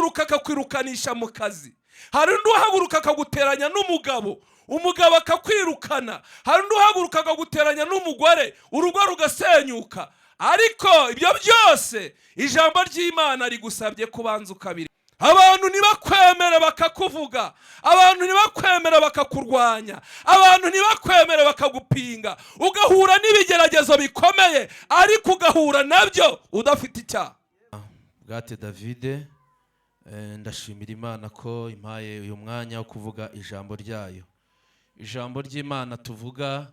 Uhaguruka akakwirukanisha mu kazi. Hari undi uhaguruka akaguteranya n'umugabo, umugabo akakwirukana. Hari undi uhaguruka akaguteranya n'umugore, urugo rugasenyuka. Ariko ibyo byose, ijambo ry'Imana rigusabye kubanza ukabiri. Abantu ntibakwemere bakakuvuga, abantu ntibakwemere bakakurwanya, abantu ntibakwemere bakagupinga, ugahura n'ibigeragezo bikomeye, ariko ugahura nabyo udafite icyaha. Bwate Davide, ndashimira Imana ko impaye uyu mwanya wo kuvuga ijambo ryayo. Ijambo ry'Imana tuvuga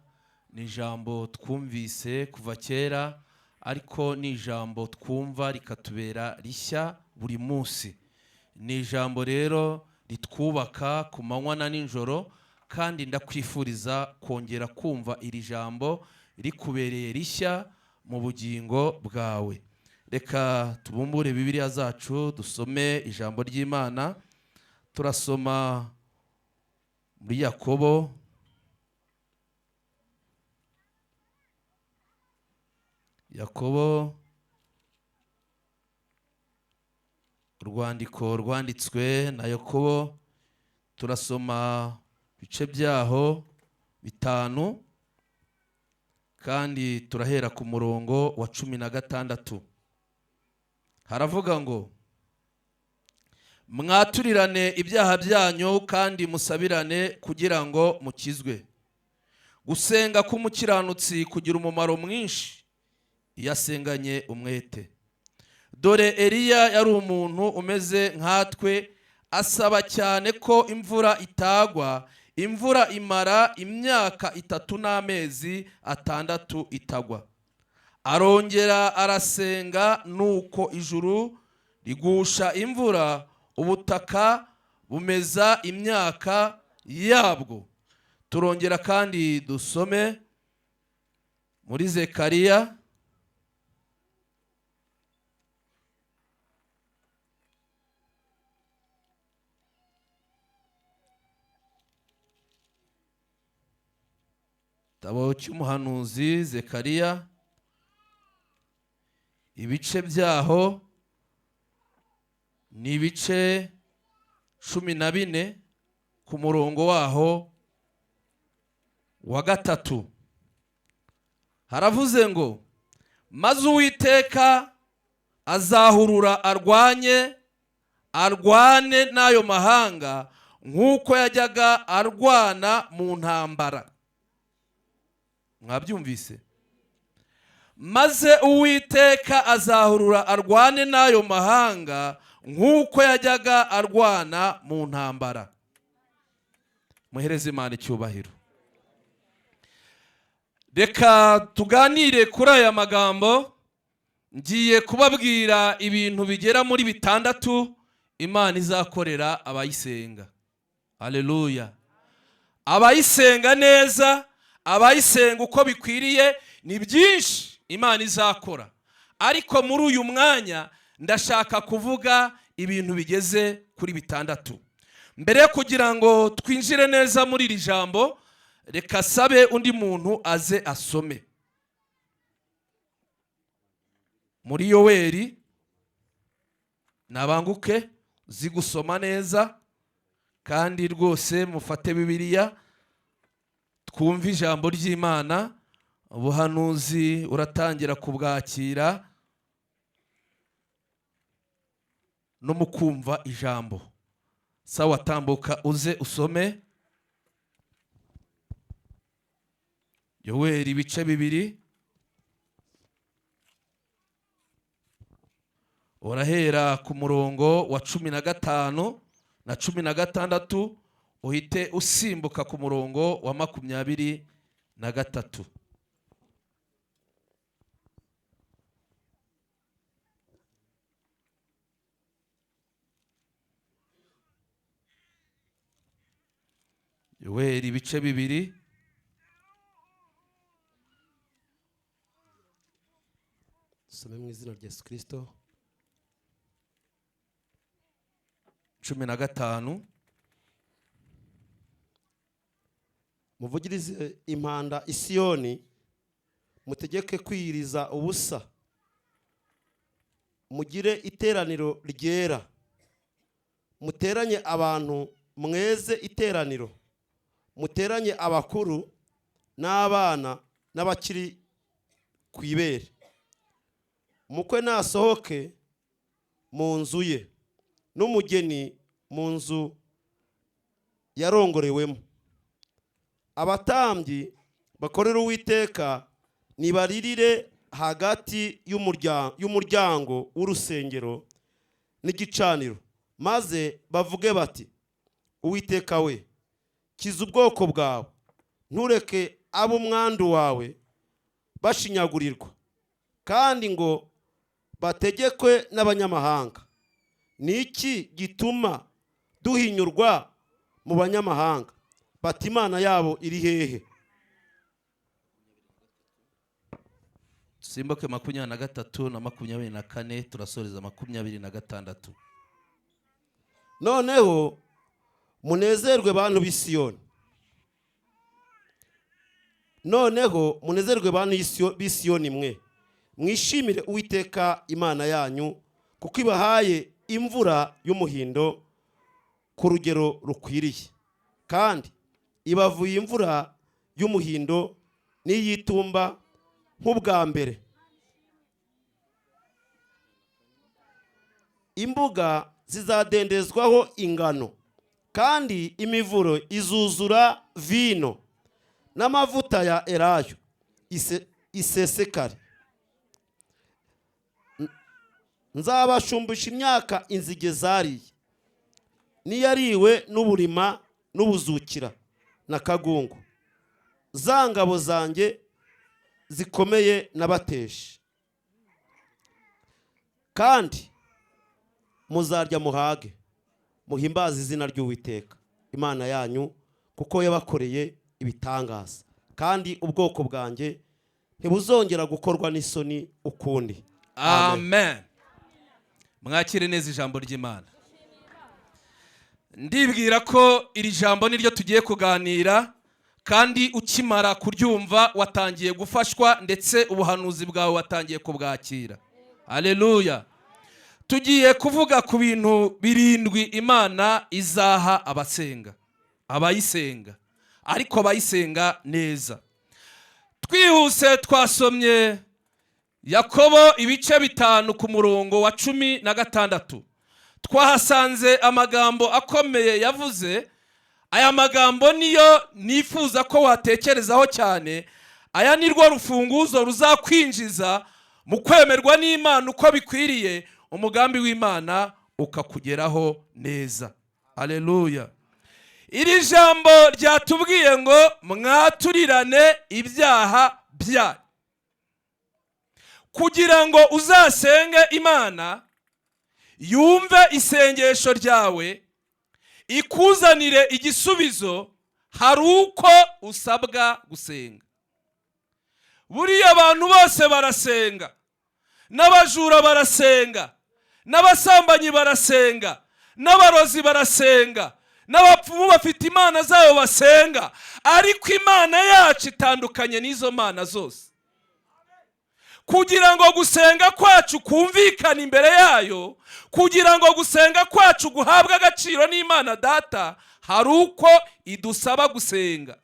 ni ijambo twumvise kuva kera, ariko ni ijambo twumva rikatubera rishya buri munsi. Ni ijambo rero ritwubaka ku manywa na nijoro, kandi ndakwifuriza kongera kumva iri jambo rikubereye rishya mu bugingo bwawe. Reka tubumbure Bibiliya zacu, dusome ijambo ry'Imana. Turasoma muri Yakobo, Yakobo, urwandiko rwanditswe na Yakobo. Turasoma ibice byaho bitanu, kandi turahera ku murongo wa 16. Haravuga ngo: "Mwaturirane ibyaha byanyu kandi musabirane kugira ngo mukizwe. Gusenga k'umukiranutsi kugira umumaro mwinshi iyo asenganye umwete. Dore Eliya yari umuntu umeze nkatwe, asaba cyane ko imvura itagwa, imvura imara imyaka 3 n'amezi 6 itagwa. Arongera arasenga, nuko ijuru rigusha imvura, ubutaka bumeza imyaka yabwo." Turongera kandi dusome muri Zekariya, igitabo cy'umuhanuzi Zekariya, ibice byaho ni ibice 14, ku murongo waho wa 3. Haravuze ngo: "Maze Uwiteka azahurura arwanye, arwane n'ayo mahanga nk'uko yajyaga arwana mu ntambara." Mwabyumvise? Maze Uwiteka azahurura arwane n'ayo mahanga nk'uko yajyaga arwana mu ntambara. Muhereze Imana icyubahiro. Reka tuganire kuri aya magambo. Ngiye kubabwira ibintu bigera muri bitandatu Imana izakorera abayisenga. Haleluya! Abayisenga neza, abayisenga uko bikwiriye, ni byinshi Imana izakora, ariko muri uyu mwanya ndashaka kuvuga ibintu bigeze kuri bitandatu. Mbere yo kugira ngo twinjire neza muri iri jambo, reka sabe undi muntu aze asome muri Yoweri. Nabanguke, uzi gusoma neza, kandi rwose mufate Bibiliya twumve ijambo ry'Imana. Ubuhanuzi uratangira kubwakira no mu kumva ijambo. Sawa, tambuka uze usome Yoweri ibice 2, urahera ku murongo wa 15 na 16, uhite usimbuka ku murongo wa 23. Yoweri ibice 2. Dusome mu izina rya Yesu Kirisito. 15. Muvugirize impanda i Siyoni, mutegeke kwiyiriza ubusa, mugire iteraniro ryera. Muteranye abantu, mweze iteraniro, muteranye abakuru n'abana n'abakiri ku ibere. Umukwe nasohoke mu nzu ye, n'umugeni mu nzu yarongorewemo. Abatambyi bakorera Uwiteka nibaririre hagati y'umuryango w'urusengero n'igicaniro, maze bavuge bati: "Uwiteka we, kiza ubwoko bwawe, ntureke ab'umwandu wawe bashinyagurirwa kandi ngo bategekwe n'abanyamahanga. Ni iki gituma duhinyurwa mu banyamahanga, bati: 'Imana yabo iri hehe?'" Dusimbuke 23 na 24, turasoreza 26. Noneho munezerwe, bantu b'i Siyoni. Noneho munezerwe, bantu b'i Siyoni mwe, mwishimire Uwiteka Imana yanyu, kuko ibahaye imvura y'umuhindo ku rugero rukwiriye, kandi ibavuye imvura y'umuhindo n'iy'itumba nk'ubwa mbere. Imbuga zizadendezwaho ingano, kandi imivuro izuzura vino n'amavuta ya elayo isesekare. Nzabashumbusha imyaka inzige zariye, n'iyariwe n'uburima n'ubuzukira na kagungu, za ngabo zanjye zikomeye nabateje. Kandi muzarya muhage, muhimbaze izina ry'Uwiteka Imana yanyu, kuko yabakoreye ibitangaza, kandi ubwoko bwanjye ntibuzongera gukorwa n'isoni ukundi. Amen. Mwakire neza ijambo ry'Imana. Ndibwira ko iri jambo niryo tugiye kuganira, kandi ukimara kuryumva watangiye gufashwa, ndetse ubuhanuzi bwawe watangiye kubwakira. Aleluya! Tugiye kuvuga ku bintu birindwi Imana izaha abasenga, abayisenga, ariko abayisenga neza. Twihuse, twasomye Yakobo ibice 5 ku murongo wa 16. Twahasanze amagambo akomeye yavuze. Aya magambo niyo nifuza ko watekerezaho cyane. Aya ni rwo rufunguzo ruzakwinjiza mu kwemerwa n'Imana uko bikwiriye, umugambi w'Imana ukakugeraho neza. Aleluya! Iri jambo ryatubwiye ngo mwaturirane ibyaha byanyu. Kugira ngo uzasenge Imana yumve isengesho ryawe, ikuzanire igisubizo, hari uko usabwa gusenga. Buriya abantu bose barasenga, n'abajura barasenga, n'abasambanyi barasenga, n'abarozi barasenga, n'abapfumu bafite imana zabo basenga, ariko Imana yacu itandukanye n'izo mana zose. Kugira ngo gusenga kwacu kumvikane imbere yayo, kugira ngo gusenga kwacu guhabwe agaciro n'Imana Data, hari uko idusaba gusenga.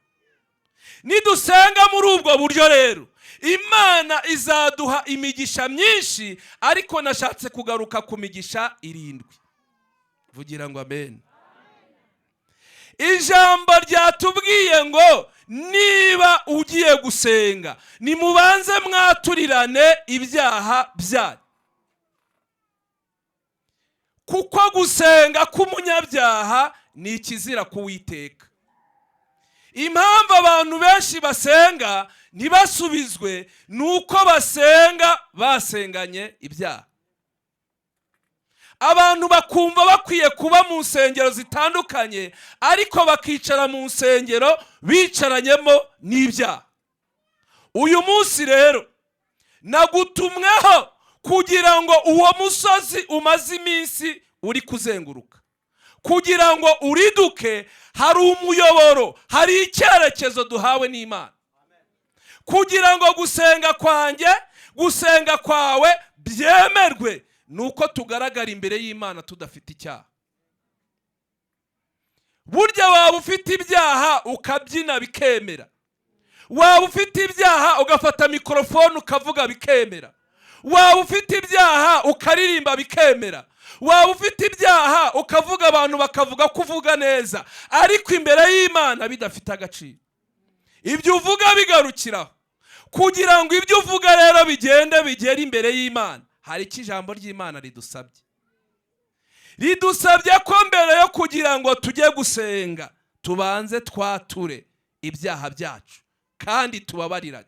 Nidusenga muri ubwo buryo rero, Imana izaduha imigisha myinshi, ariko nashatse kugaruka ku migisha irindwi. Vugira ngo amen. Ijambo ryatubwiye ngo niba ugiye gusenga, nimubanze mwaturirane ibyaha byanyu, kuko gusenga k'umunyabyaha ni ikizira k'Uwiteka. Impamvu abantu benshi basenga ntibasubizwe ni uko basenga basenganye ibyaha. Abantu bakumva bakwiye kuba mu nsengero zitandukanye, ariko bakicara mu nsengero bicaranyemo n'ibyaha. Uyu munsi rero nagutumweho kugira ngo uwo musozi umaze iminsi uri kuzenguruka, kugira ngo uriduke. Hari umuyoboro, hari icyerekezo duhawe n'Imana, kugira ngo gusenga kwanjye, gusenga kwawe byemerwe, ni uko tugaragara imbere y'Imana tudafite icyaha. Burya waba ufite ibyaha ukabyina bikemera, waba ufite ibyaha ugafata mikorofone ukavuga bikemera, waba ufite ibyaha ukaririmba bikemera, waba ufite ibyaha ukavuga abantu bakavuga ko uvuga neza, ariko imbere y'Imana bidafite agaciro. Ibyo uvuga bigarukiraho. Kugira ngo ibyo uvuga rero bigende bigere imbere y'Imana, hari icyo ijambo ry'Imana ridusabye. Ridusabye ko mbere yo kugira ngo tujye gusenga tubanze twature ibyaha byacu kandi tubabarirane,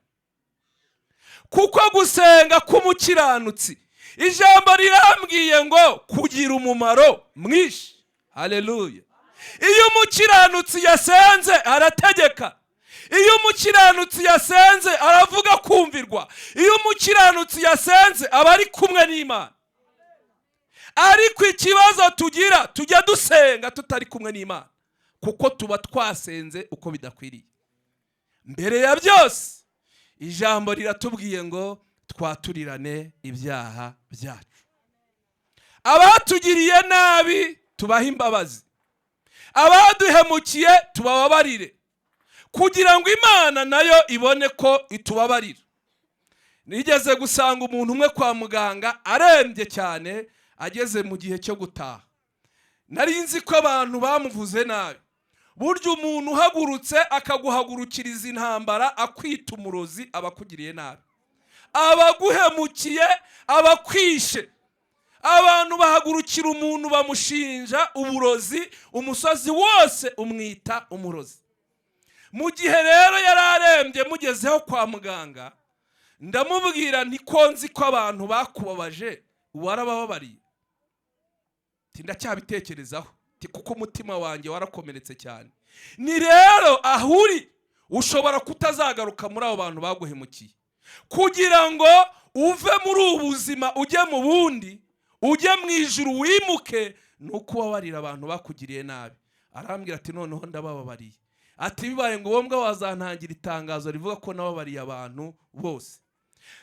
kuko gusenga k'umukiranutsi, ijambo rirambwiye ngo kugira umumaro mwinshi. Haleluya! Iyo umukiranutsi yasenze arategeka, iyo umukiranutsi yasenze aravuga kumvirwa, iyo umukiranutsi yasenze aba ari kumwe n'Imana. Ariko ikibazo tugira, tujya dusenga tutari kumwe n'Imana, kuko tuba twasenze uko bidakwiriye. Mbere ya byose ijambo riratubwiye ngo twaturirane ibyaha byacu. Abatugiriye nabi tubahe imbabazi, abaduhemukiye tubababarire, kugira ngo Imana nayo ibone ko itubabarira. Nigeze gusanga umuntu umwe kwa muganga arembye cyane, ageze mu gihe cyo gutaha. Nari nzi ko abantu bamuvuze nabi. Burya umuntu uhagurutse akaguhagurukiriza intambara akwita umurozi, aba akugiriye nabi, abaguhemukiye, abakwishe. Abantu bahagurukira umuntu bamushinja uburozi, umusozi wose umwita umurozi. Mu gihe rero yari arembye, mugezeho kwa muganga, ndamubwira nti: "Ko nzi ko abantu bakubabaje, warabababariye?" Ati: "Ndacyabitekerezaho." Ati: "Kuko umutima wanjye warakomeretse cyane." Ni rero aho uri ushobora kutazagaruka muri abo bantu baguhemukiye. Kugira ngo uve muri ubu buzima ujye mu bundi, ujye mu ijuru wimuke, ni uko ubabarira abantu bakugiriye nabi. Arambwira ati: "Noneho ndabababariye." Ati: "Bibaye ngombwa wazantangira itangazo rivuga ko nababariye abantu bose."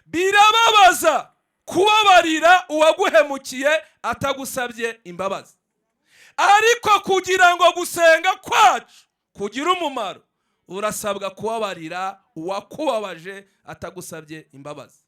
Birababaza kubabarira uwaguhemukiye atagusabye imbabazi, ariko kugira ngo gusenga kwacu kugire umumaro, urasabwa kubabarira uwakubabaje atagusabye imbabazi.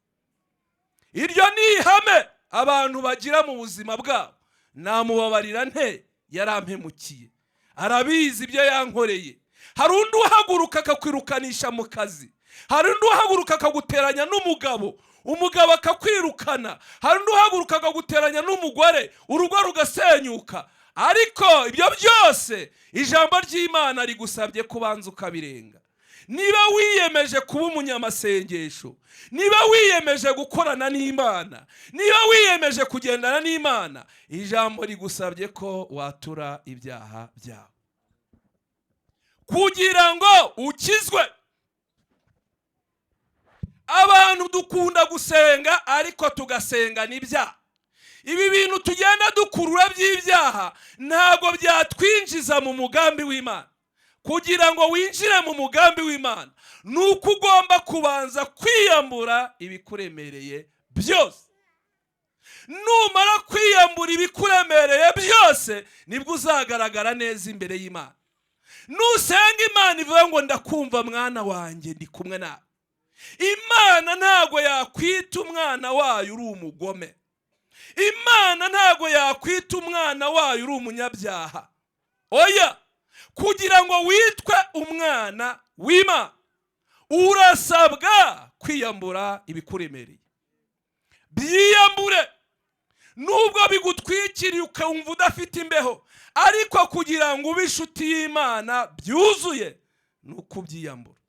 Iryo ni ihame abantu bagira mu buzima bwabo: "Namubabarira nte? Yarampemukiye, arabizi ibyo yankoreye." Hari undi uhaguruka akakwirukanisha mu kazi, hari undi uhaguruka akaguteranya n'umugabo, umugabo akakwirukana, hari undi uhaguruka akaguteranya n'umugore, urugo rugasenyuka. Ariko ibyo byose ijambo ry'Imana rigusabye kubanza ukabirenga. Niba wiyemeje kuba umunyamasengesho, niba wiyemeje gukorana n'Imana, niba wiyemeje kugendana n'Imana, ijambo rigusabye ko watura ibyaha byawe kugira ngo ukizwe. Abantu dukunda gusenga, ariko tugasenga n'ibyaha. Ibi bintu tugenda dukurura by'ibyaha ntabwo byatwinjiza mu mugambi w'Imana. Kugira ngo winjire mu mugambi w'Imana ni uko ugomba kubanza kwiyambura ibikuremereye byose. Numara kwiyambura ibikuremereye byose, nibwo uzagaragara neza imbere y'Imana. Nusenga Imana ivuga ngo: "Ndakumva mwana wanjye, ndi kumwe nawe." Imana ntabwo yakwita umwana wayo uri umugome. Imana ntabwo yakwita umwana wayo uri umunyabyaha. Oya! Kugira ngo witwe umwana w'Imana urasabwa kwiyambura ibikuremereye. Byiyambure nubwo bigutwikiriye ukumva udafite imbeho, ariko kugira ngo ube inshuti y'Imana byuzuye ni uko ubyiyambura.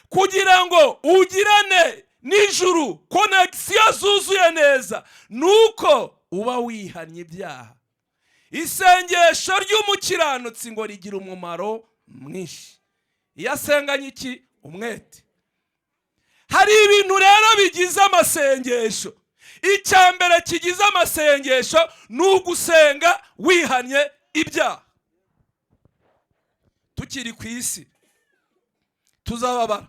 Kugira ngo ugirane n'ijuru connexion zuzuye neza ni uko uba wihannye ibyaha. Isengesho ry'umukiranutsi ngo rigira umumaro mwinshi iyo asenganye iki? Umwete. Hari ibintu rero bigize amasengesho. Icya mbere kigize amasengesho ni ugusenga wihannye ibyaha. Tukiri ku isi tuzababara.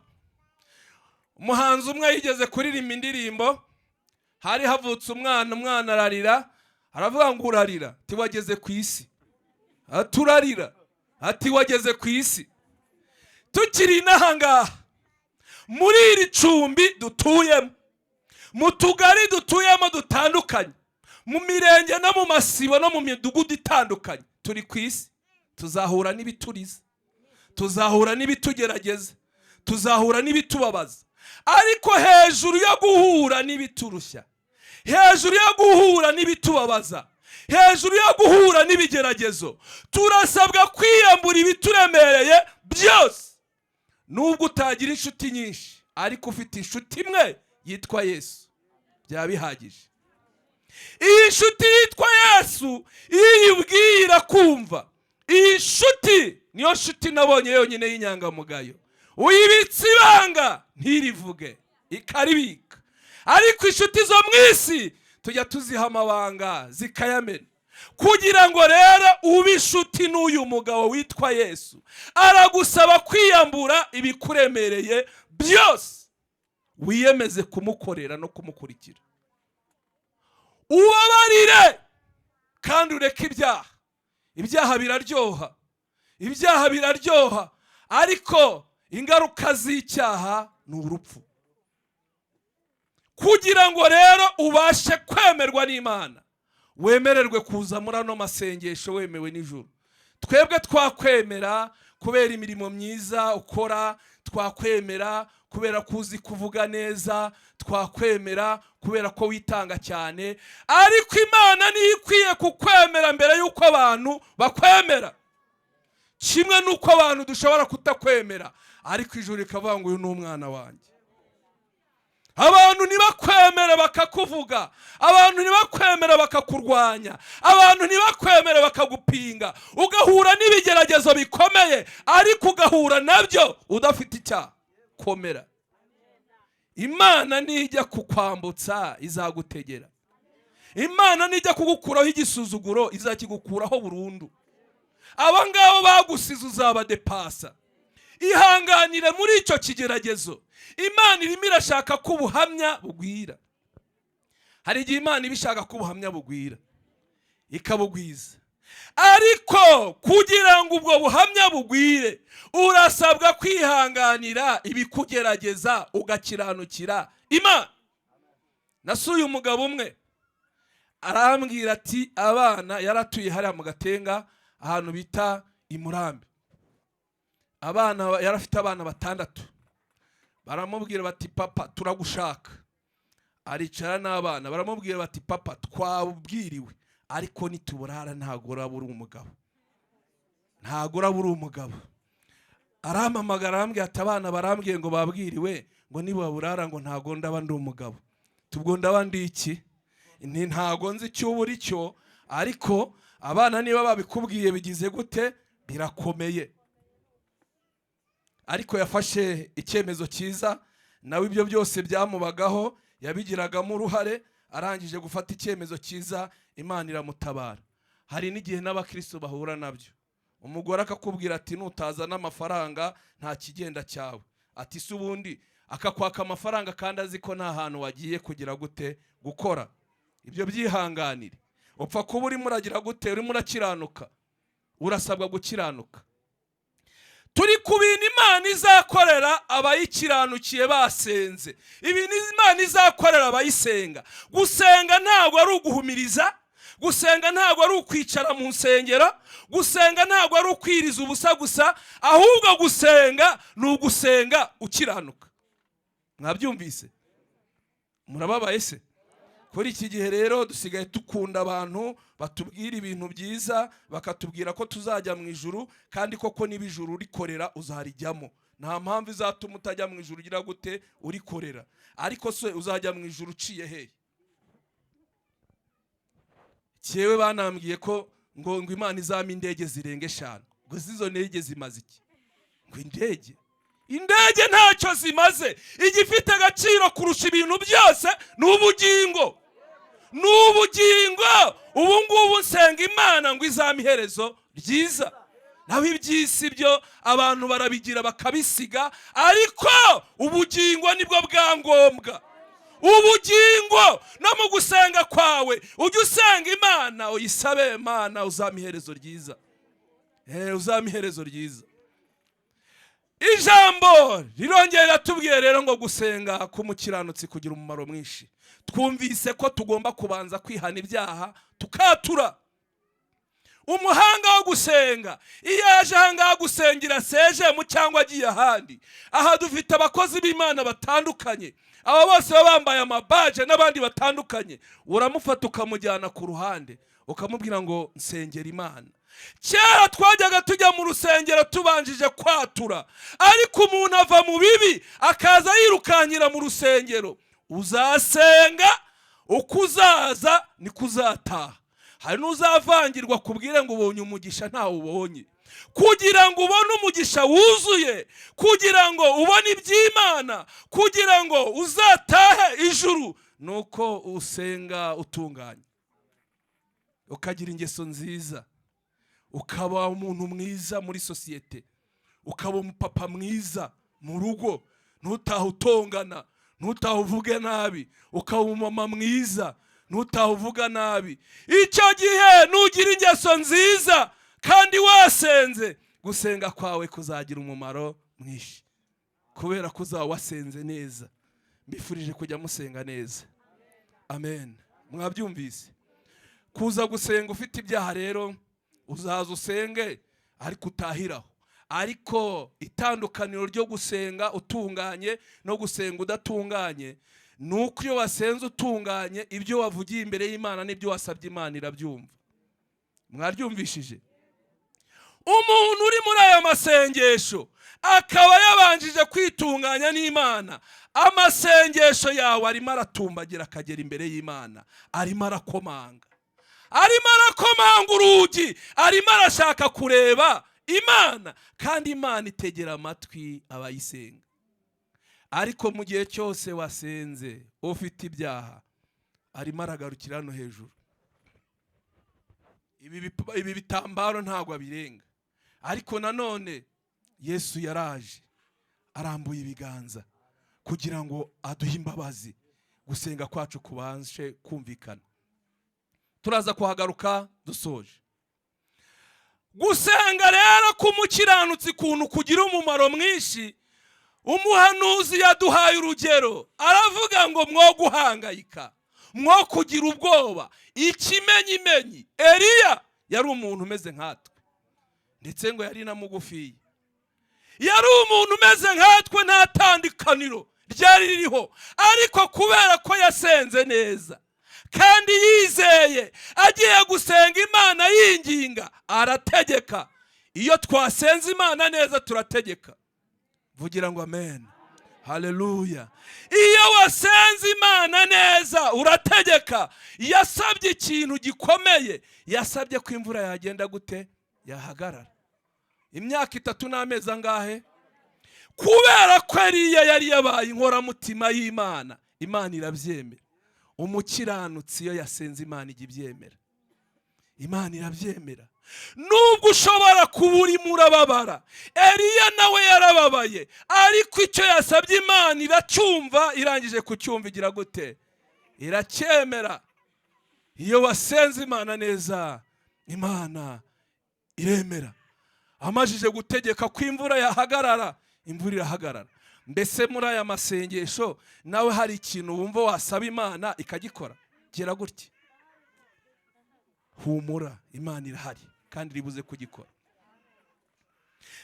Umuhanzi umwe yigeze kuririmba indirimbo, hari havutse umwana, umwana ararira, aravuga ngo: "Urarira?" Tiwageze ku isi, turarira. Ati wageze ku isi. Tukiri inaha ngaha muri iri cumbi dutuyemo, mu tugari dutuyemo dutandukanye, mu mirenge no mu masibo no mu midugudu itandukanye, turi ku isi, tuzahura n'ibituriza, tuzahura n'ibitugerageza, tuzahura n'ibitubabaza. Ariko hejuru yo guhura n'ibiturushya, hejuru yo guhura n'ibitubabaza, hejuru yo guhura n'ibigeragezo, turasabwa kwiyambura ibituremereye byose. Nubwo utagira inshuti nyinshi, ariko ufite inshuti imwe yitwa Yesu, byaba bihagije. Iyi nshuti yitwa Yesu, iyo uyibwiye irakumva. Iyi nshuti niyo nshuti nabonye yonyine y'inyangamugayo. Uyibitse ibanga ntirivuge, ikaribika. Ariko inshuti zo mu isi tujya tuziha amabanga zikayamena. Kugira ngo rero ube inshuti n'uyu mugabo witwa Yesu, aragusaba kwiyambura ibikuremereye byose, wiyemeze kumukorera no kumukurikira. Ubabarire kandi ureke ibyaha. Ibyaha biraryoha, ibyaha biraryoha, ariko ingaruka z'icyaha ni urupfu. Kugira ngo rero ubashe kwemerwa n'Imana, wemererwe kuza muri ano masengesho wemewe n'ijuru, twebwe twakwemera kubera imirimo myiza ukora, twakwemera kubera ko uzi kuvuga neza, twakwemera kubera ko witanga cyane, ariko Imana niyo ikwiye kukwemera mbere y'uko abantu bakwemera. Kimwe n'uko abantu dushobora kutakwemera, ariko ijuru rikavuga ngo uyu ni umwana wanjye. Abantu ntibakwemere bakakuvuga, abantu ntibakwemere bakakurwanya, abantu ntibakwemere bakagupinga, ugahura n'ibigeragezo bikomeye, ariko ugahura nabyo udafite icyaha. Komera, Imana nijya kukwambutsa izagutegera. Imana nijya kugukuraho igisuzuguro izakigukuraho burundu. Aba ngabo bagusize uzabadepasa. Ihanganire muri icyo kigeragezo. Imana irimo irashaka ko ubuhamya bugwira. Hari igihe Imana iba ishaka ko ubuhamya bugwira, ikabugwiza. Ariko kugira ngo ubwo buhamya bugwire, urasabwa kwihanganira ibikugerageza, ugakiranukira Imana. Nasuye umugabo umwe, arambwira ati abana, yaratuye hariya mu Gatenga ahantu bita i Murambi. Abana, yari afite abana 6. Baramubwira bati papa turagushaka. Aricara n'abana, baramubwira bati papa twabwiriwe, ariko nituburara ntago uraba uri umugabo, ntago uraba uri umugabo. Arampamagara, arambwira ati abana barambwiye ngo babwiriwe, ngo nibaburara ngo ntago ndaba ndi umugabo. Tubwo ndaba ndi iki? Nti ntago nzi icyo uba uri cyo, ariko abana niba babikubwiye bigize gute, birakomeye. Ariko yafashe icyemezo cyiza nawe, ibyo byose byamubagaho yabigiragamo uruhare. Arangije gufata icyemezo cyiza, Imana iramutabara. Hari n'igihe n'abakristo bahura nabyo, umugore akakubwira ati nutazana amafaranga nta kigenda cyawe. Ati se ubundi akakwaka amafaranga kandi azi ko nta hantu wagiye kugira gute, gukora. Ibyo byihanganire, upfa kuba urimo uragira gute, urimo urakiranuka. Urasabwa gukiranuka. Turi ku bintu Imana izakorera abayikiranukiye basenze, ibintu Imana izakorera abayisenga. Gusenga ntabwo ari uguhumiriza, gusenga ntabwo ari ukwicara mu nsengero, gusenga ntabwo ari ukwiriza ubusa gusa, ahubwo gusenga ni ugusenga ukiranuka. Mwabyumvise? Murababaye se? Kuri iki gihe rero dusigaye dukunda abantu batubwira ibintu byiza, bakatubwira ko tuzajya mu ijuru, kandi koko niba ijuru urikorera uzarijyamo. Nta mpamvu izatuma utajya mu ijuru ugira gute, urikorera. Ariko se uzajya mu ijuru uciye hehe? Cyewe banambwiye ko ngo Imana izampa indege zirenga 5. Ngo izo ndege zimaze iki? Ngo indege ntacyo zimaze. Igifite agaciro kurusha ibintu byose ni ubugingo, ni ubugingo. Ubu ngubu nsenga Imana ngo izampe iherezo ryiza. Naho iby'isi byo abantu barabigira bakabisiga, ariko ubugingo nibwo bwa ngombwa. Ubugingo no mu gusenga kwawe ujye usenga Imana, uyisabe Imana uzampa iherezo ryiza. Uzampa iherezo ryiza. Ijambo rirongera riratubwiye rero ngo gusenga k'umukiranutsi kugira umumaro mwinshi. Twumvise ko tugomba kubanza kwihana ibyaha, tukatura. Umuhanga wo gusenga iyo yaje ahangaha gusengera sejemu cyangwa agiye ahandi, aha dufite abakozi b'Imana batandukanye, aba bose baba bambaye amabaje n'abandi batandukanye. Uramufata ukamujyana ku ruhande, ukamubwira ngo nsengera Imana. Kera twajyaga tujya mu rusengero tubanjije kwatura, ariko umuntu ava mu bibi akaza yirukankira mu rusengero. Uzasenga uko uzaza niko uzataha. Hari n'uzavangirwa kubwire ngo ubonye umugisha, ntawe ubonye. Kugira ngo ubone umugisha wuzuye, kugira ngo ubone iby'Imana, kugira ngo uzatahe ijuru, ni uko usenga utunganye, ukagira ingeso nziza, ukaba umuntu mwiza muri sosiyete, ukaba umupapa mwiza mu rugo, ntutahe utongana, ntutahe uvuge nabi, ukaba umumama mwiza, ntutahe uvuga nabi. Icyo gihe nugira ingeso nziza kandi wasenze, gusenga kwawe kuzagira umumaro mwinshi, kubera ko uzaba wasenze neza. Mbifurije kujya musenga neza. Amen. Mwabyumvise? Kuza gusenga ufite ibyaha rero, uzaza usenge ariko utahiraho. Ariko itandukaniro ryo gusenga utunganye no gusenga udatunganye ni uko iyo wasenze utunganye, ibyo wavugiye imbere y'Imana n'ibyo wasabye Imana irabyumva. Mwaryumvishije? Umuntu uri muri aya masengesho akaba yabanjije kwitunganya n'Imana, amasengesho yawe arimo aratumbagira akagera imbere y'Imana. Arimo arakomanga, arimo arakomanga urugi, arimo arashaka kureba Imana, kandi Imana itegera amatwi abayisenga. Ariko mu gihe cyose wasenze ufite ibyaha, arimo aragarukira hano hejuru. Ibi bitambaro ntabwo abirenga. Ariko nanone Yesu yaraje arambuye ibiganza kugira ngo aduhe imbabazi, gusenga kwacu kubashe kumvikana. Turaza kuhagaruka dusoje. Gusenga rero k'umukiranutsi ukuntu kugira umumaro mwinshi, umuhanuzi yaduhaye urugero, aravuga ngo mwo guhangayika, mwo kugira ubwoba. Ikimenyimenyi, Eliya yari umuntu umeze nkatwe, ndetse ngo yari na mugufiya. Yari umuntu umeze nkatwe, nta tandukaniro ryari ririho. Ariko kubera ko yasenze neza kandi yizeye, agiye gusenga Imana yinginga, arategeka. Iyo twasenze Imana neza turategeka. Vugira ngo amen, haleluya. Iyo wasenze Imana neza urategeka. Yasabye ikintu gikomeye, yasabye ko imvura yagenda gute? Yahagarara. Imyaka 3 n'amezi angahe? Kubera ko Eliya yari yabaye inkoramutima y'Imana, Imana irabyemera. Umukiranutsi iyo yasenze Imana ijya ibyemera, Imana irabyemera. Nubwo ushobora kuba urimo urababara, Eliya nawe yarababaye, ariko icyo yasabye Imana iracyumva. Irangije kucyumva igira gute? Iracyemera. Iyo wasenze Imana neza, Imana iremera. Amajije gutegeka ko imvura yahagarara, imvura irahagarara. Mbese muri aya masengesho nawe hari ikintu wumva wasaba Imana ikagikora? Gira gutya, humura, Imana irahari kandi iribuze kugikora.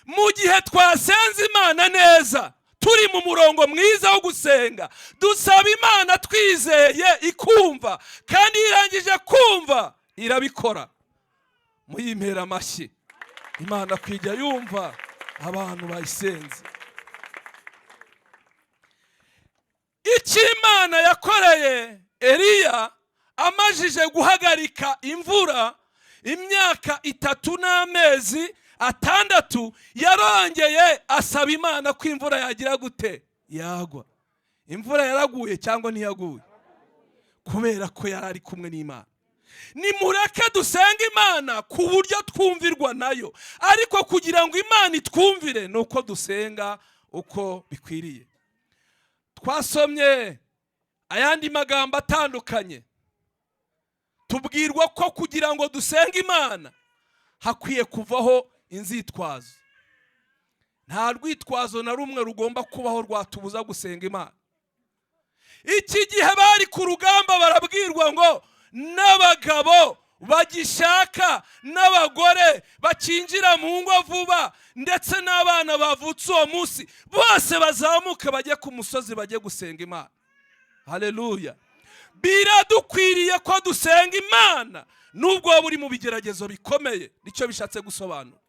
Mu gihe twasenze Imana neza, turi mu murongo mwiza wo gusenga, dusaba Imana twizeye, ikumva, kandi iyo irangije kumva irabikora. Muyimpera amashyi Imana kwijya yumva abantu bayisenze. Icyo Imana yakoreye Eliya amajije guhagarika imvura imyaka 3 n'amezi 6, yarongeye asaba Imana ko imvura yagira gute? Yagwa. Imvura yaraguye cyangwa ntiyaguye? Kubera ko yari ari kumwe n'Imana. Nimureke dusenge Imana ku buryo twumvirwa nayo, ariko kugira ngo Imana itwumvire ni uko dusenga uko bikwiriye. Twasomye ayandi magambo atandukanye, tubwirwa ko kugira ngo dusenge Imana hakwiye kuvaho Inzitwazo, nta rwitwazo na rumwe rugomba kubaho rwatubuza gusenga Imana. Iki gihe bari ku rugamba, barabwirwa ngo n'abagabo bagishaka n'abagore bakinjira mu ngo vuba, ndetse n'abana bavutse uwo munsi, bose bazamuke bajye ku musozi, bajye gusenga Imana. Haleluya! Biradukwiriye ko dusenga Imana nubwo waba uri mu bigeragezo bikomeye. Nicyo bishatse gusobanura.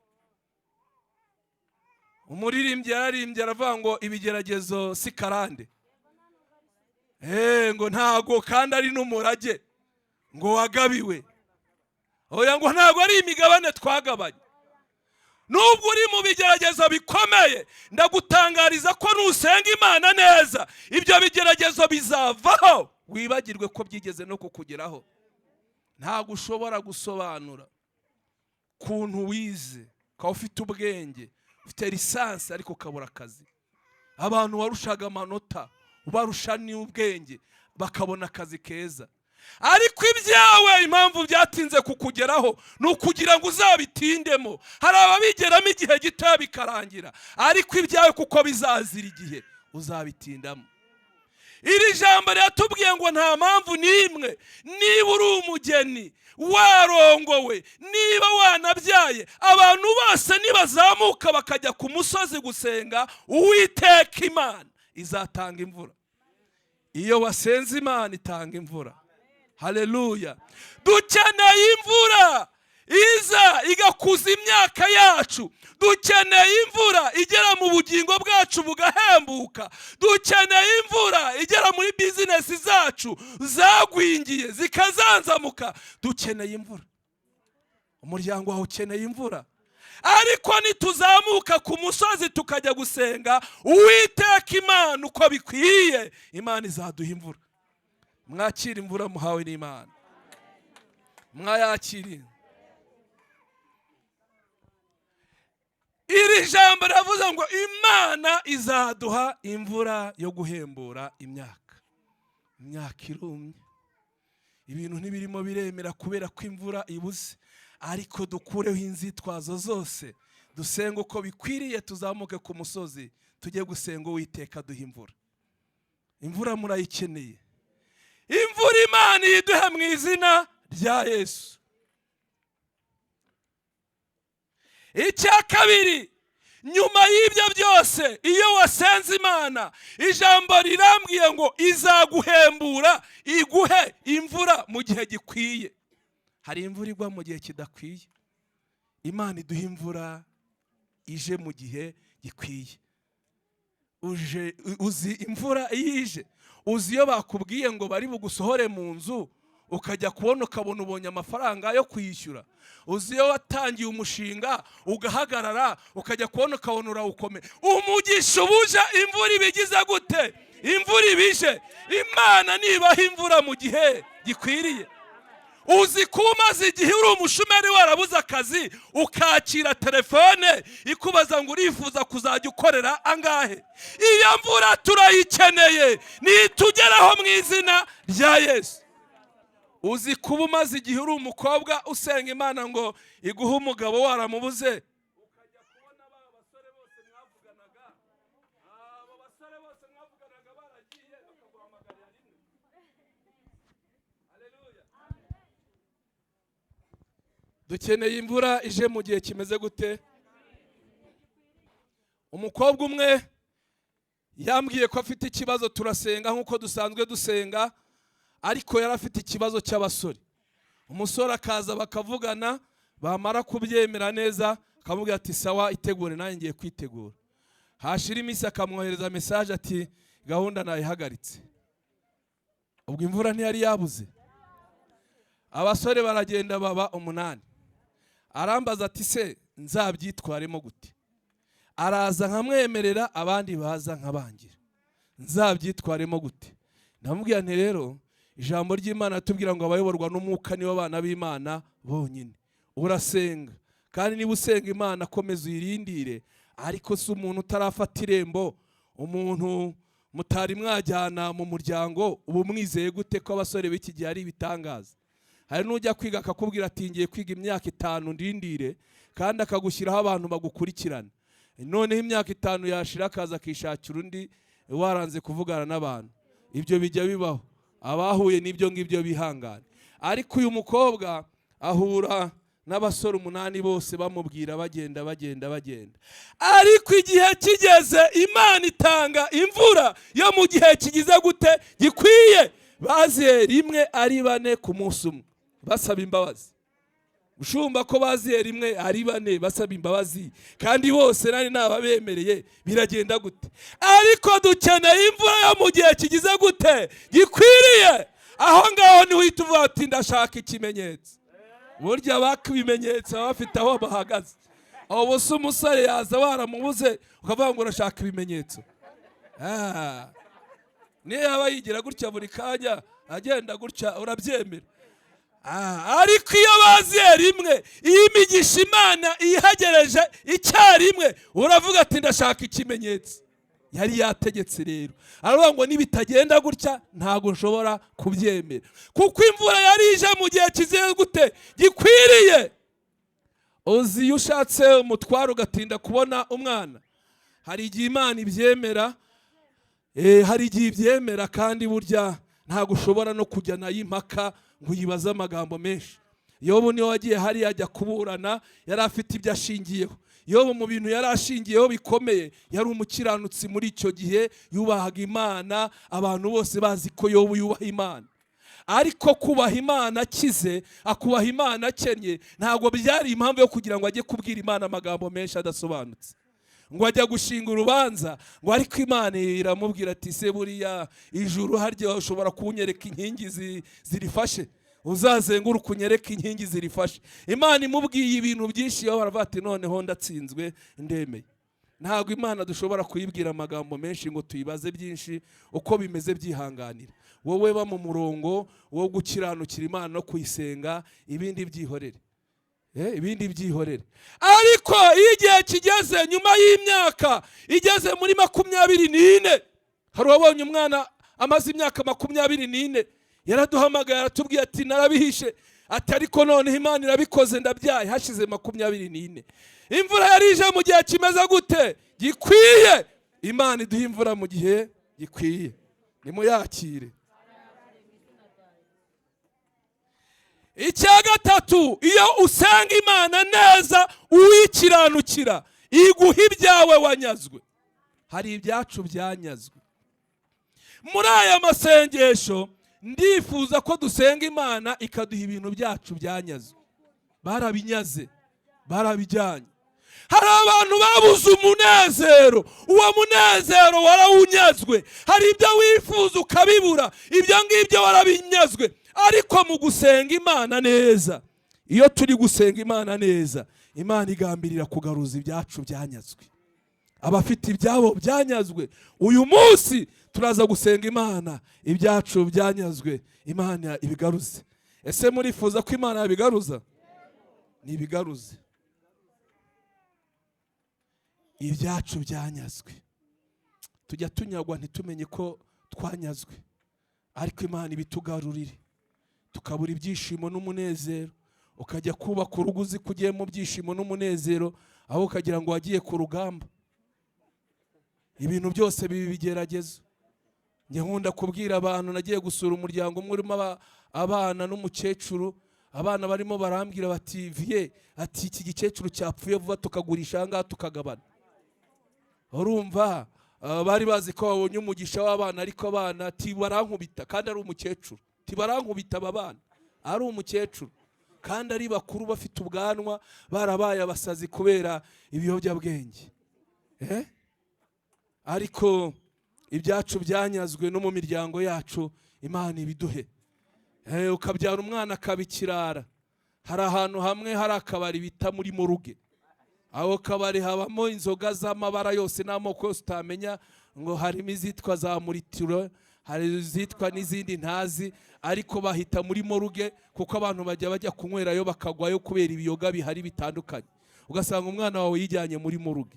Umuririmbyi yararimbye, aravuga ngo ibigeragezo si karande, ngo ntago kandi ari n'umurage ngo wagabiwe. Oya, ngo ntabwo ari imigabane twagabanye. Nubwo uri mu bigeragezo bikomeye, ndagutangariza ko nusenga Imana neza, ibyo bigeragezo bizavaho, wibagirwe ko byigeze no kukugeraho. Ntabwo ushobora gusobanura ukuntu wize, ukaba ufite ubwenge, ufite licence, ariko ukabura akazi. Abantu warushaga amanota, ubarusha n'ubwenge, bakabona akazi keza, ariko ibyawe impamvu byatinze kukugeraho ni ukugira ngo uzabitindemo. Hari ababigeramo igihe gitoya bikarangira, ariko ibyawe kuko bizazira igihe, uzabitindamo. Iri jambo riratubwiye ngo nta mpamvu n'imwe, niba uri umugeni, warongowe, niba wanabyaye, abantu bose nibazamuka bakajya ku musozi gusenga Uwiteka, Imana izatanga imvura. Iyo wasenze Imana, itanga imvura. Haleluya! Dukeneye imvura iza igakuza imyaka yacu. Dukeneye imvura igera mu bugingo bwacu bugahembuka. Dukeneye imvura igera muri business zacu zagwingiye zikazanzamuka. Dukeneye imvura. Umuryango wawe ukeneye imvura. Ariko nituzamuka ku musozi tukajya gusenga Uwiteka Imana uko bikwiye, Imana izaduha imvura. Mwakira imvura muhawe n'Imana, mwayakiriye. Iri jambo riravuze ngo Imana izaduha imvura yo guhembura imyaka. Imyaka irumye, ibintu ntibirimo biremera kubera ko imvura ibuze. Ariko dukureho inzitwazo zose, dusenga uko bikwiriye, tuzamuke ku musozi tujye gusenga Uwiteka duha imvura. Imvura murayikeneye. Imvura Imana iyiduhe mu izina rya Yesu. Icya kabiri, nyuma y'ibyo byose, iyo wasenze Imana, ijambo rirambwiye ngo izaguhembura, iguhe imvura mu gihe gikwiye. Hari imvura igwa mu gihe kidakwiye. Imana iduha imvura ije mu gihe gikwiye. Uje uzi imvura iyo ije, uzi iyo bakubwiye ngo bari bugusohore mu nzu, ukajya kubona ukabona ubonye amafaranga yo kwishyura. Uzi iyo watangiye umushinga ugahagarara, ukajya kubona ukabona urawukome. Umugisha ubuja, imvura ibigize gute? Imvura ibije. Imana nibaha imvura mu gihe gikwiriye. Uzi kuba umaze igihe uri umushomeri, warabuze akazi, ukakira telefone ikubaza ngo urifuza kuzajya ukorera angahe? Iyo mvura turayikeneye, nitugeraho mu izina rya Yesu. Uzi kuba umaze igihe uri umukobwa usenga Imana ngo iguhe umugabo, waramubuze, ukajya kubona ba basore bose mwavuganaga, abo basore bose mwavuganaga baragiye, bakaguhamagarira rimwe. Haleluya! Dukeneye imvura ije mu gihe kimeze gute? Umukobwa umwe yambwiye ko afite ikibazo. Turasenga nk'uko dusanzwe dusenga, ariko yari afite ikibazo cy'abasore. Umusore akaza bakavugana, bamara kubyemera neza akamubwira ati: "Sawa, itegure, nanjye ngiye kwitegura." Hashira iminsi akamwohereza message ati: "Gahunda nayihagaritse." Ubwo imvura ntiyari yabuze? Abasore baragenda baba 8. Arambaza ati: "Se nzabyitwaremo gute? Araza nkamwemerera, abandi baza nkabangira, nzabyitwaremo gute?" Ndamubwira nti: "Rero ijambo ry'Imana tubwira ngo abayoborwa n'Umwuka nibo bana b'Imana bonyine." Urasenga, kandi niba usenga Imana, komeza uyirindire. Ariko si umuntu utarafata irembo, umuntu mutari mwajyana mu muryango, ubu mwizeye gute ko abasore b'iki gihe ari ibitangaza? Hari n'ujya kwiga akakubwira ati ngiye kwiga imyaka 5 ndindire, kandi akagushyiraho abantu bagukurikirana. Noneho imyaka 5 yashira akaza akishakira undi waranze kuvugana n'abantu. Ibyo bijya bibaho, abahuye n'ibyo ngibyo bihangane. Ariko uyu mukobwa ahura n'abasore 8 bose bamubwira bagenda bagenda bagenda. Ariko igihe kigeze Imana itanga imvura yo mu gihe kigize gute? Gikwiye. Baziye rimwe ari 4 ku munsi umwe basaba imbabazi. Ushumba ko baziye rimwe ari 4 basaba imbabazi, kandi bose nari nababemereye, biragenda gute? Ariko dukeneye imvura yo mu gihe kigize gute? Gikwiriye. Aho ngaho niho uhita uvuga ati ndashaka ikimenyetso. Burya baka ibimenyetso baba bafite aho bahagaze. Ubu se umusore yaza waramubuze ukavuga ngo urashaka ibimenyetso? Niyo yaba yigira gutya buri kanya agenda gutya urabyemera. Ariko iyo baziye rimwe, iyo imigisha Imana ihagereje icyarimwe, uravuga ati ndashaka ikimenyetso. Yari yategetse rero, aravuga ngo nibitagenda gutya ntabwo nshobora kubyemera, kuko imvura yari ije mu gihe kigiye gute? Gikwiriye. Uzi iyo ushatse umutwaro ugatinda kubona umwana, hari igihe Imana ibyemera, hari igihe ibyemera, kandi burya ntabwo ushobora no kujya nayo impaka ngo uyibaze amagambo menshi. Yobu niwe wagiye hariya ajya kuburana, yari afite ibyo ashingiyeho. Yobu mu bintu yari ashingiyeho bikomeye, yari umukiranutsi muri icyo gihe, yubahaga Imana, abantu bose bazi ko Yobu yubaha Imana. Ariko kubaha Imana akize, akubaha Imana akennye, ntabwo byari impamvu yo kugira ngo ajye kubwira Imana amagambo menshi adasobanutse. Ngo ajya gushinga urubanza, ngo ariko Imana iramubwira ati se buriya ijuru harya ushobora kunyereka inkingi zirifashe? Uzazenguruka unyereke inkingi zirifashe. Imana imubwiye ibintu byinshi, yo baravuga ati noneho ndatsinzwe ndemeye. Ntabwo Imana dushobora kuyibwira amagambo menshi ngo tuyibaze byinshi, uko bimeze byihanganira. Wowe ba mu murongo wo gukiranukira Imana no kuyisenga, ibindi byihorere. Ibindi byihorere. Ariko iyo igihe kigeze nyuma y'imyaka igeze muri 24, hari uwabonye umwana amaze imyaka 24, yaraduhamagaye aratubwiye ati narabihishe, ati ariko noneho Imana irabikoze ndabyaye, hashize 24. Imvura yari ije mu gihe kimeze gute? Gikwiye. Imana iduha imvura mu gihe gikwiye, nimuyakire. Icya gatatu, iyo usenga Imana neza uyikiranukira, iguha ibyawe wanyazwe. Hari ibyacu byanyazwe. Muri aya masengesho ndifuza ko dusenga Imana ikaduha ibintu byacu byanyazwe. Barabinyaze, barabijyanye. Hari abantu babuze umunezero, uwo munezero warawunyazwe. Hari ibyo wifuza ukabibura, ibyo ngibyo warabinyazwe. Ariko mu gusenga Imana neza, iyo turi gusenga Imana neza, Imana igambirira kugaruza ibyacu byanyazwe. Abafite ibyabo byanyazwe, uyu munsi turaza gusenga Imana ibyacu byanyazwe, Imana ibigaruze. Ese murifuza ko Imana yabigaruza? Nibigaruze ibyacu byanyazwe. Tujya tunyagwa ntitumenye ko twanyazwe, ariko Imana ibitugarurire, tukabura ibyishimo n'umunezero. Ukajya kubaka urugo uzi ko ugiye mu byishimo n'umunezero, aho ukagira ngo wagiye ku rugamba. Ibintu byose biba ibigeragezo. Njye nkunda kubwira abantu, nagiye gusura umuryango umwe urimo abana n'umukecuru, abana barimo barambwira bati viye, ati iki gikecuru cyapfuye vuba tukagurisha aha ngaha tukagabana. Urumva bari bazi ko babonye umugisha w'abana, ariko abana barankubita kandi ari umukecuru, barankubita aba bana ari umukecuru kandi ari bakuru, bafite ubwanwa, barabaye abasazi kubera ibiyobyabwenge. Ariko ibyacu byanyazwe no mu miryango yacu Imana ibiduhe. Ukabyara umwana akaba ikirara. Hari ahantu hamwe hari akabari bita muri moruge. Aho kabari habamo inzoga z'amabara yose n'amoko yose utamenya, ngo harimo izitwa za muritiro, hari izitwa n'izindi ntazi, ariko bahita muri moruge kuko abantu bajya kunywerayo bakagwayo kubera ibiyoga bihari bitandukanye. Ugasanga umwana wawe yijyanye muri moruge.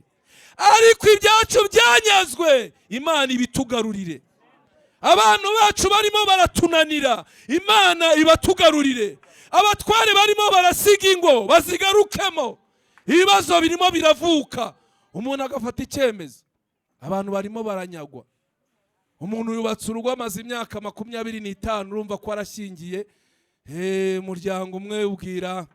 Ariko ibyacu byanyazwe, Imana ibitugarurire. Abantu bacu barimo baratunanira, Imana ibatugarurire. Abatware barimo barasiga ingo bazigarukemo. Ibibazo birimo biravuka, umuntu agafata icyemezo. Abantu barimo baranyagwa. Umuntu yubatse urugo, amaze imyaka 25, urumva ko arashyingiye. Umuryango umwe ubwira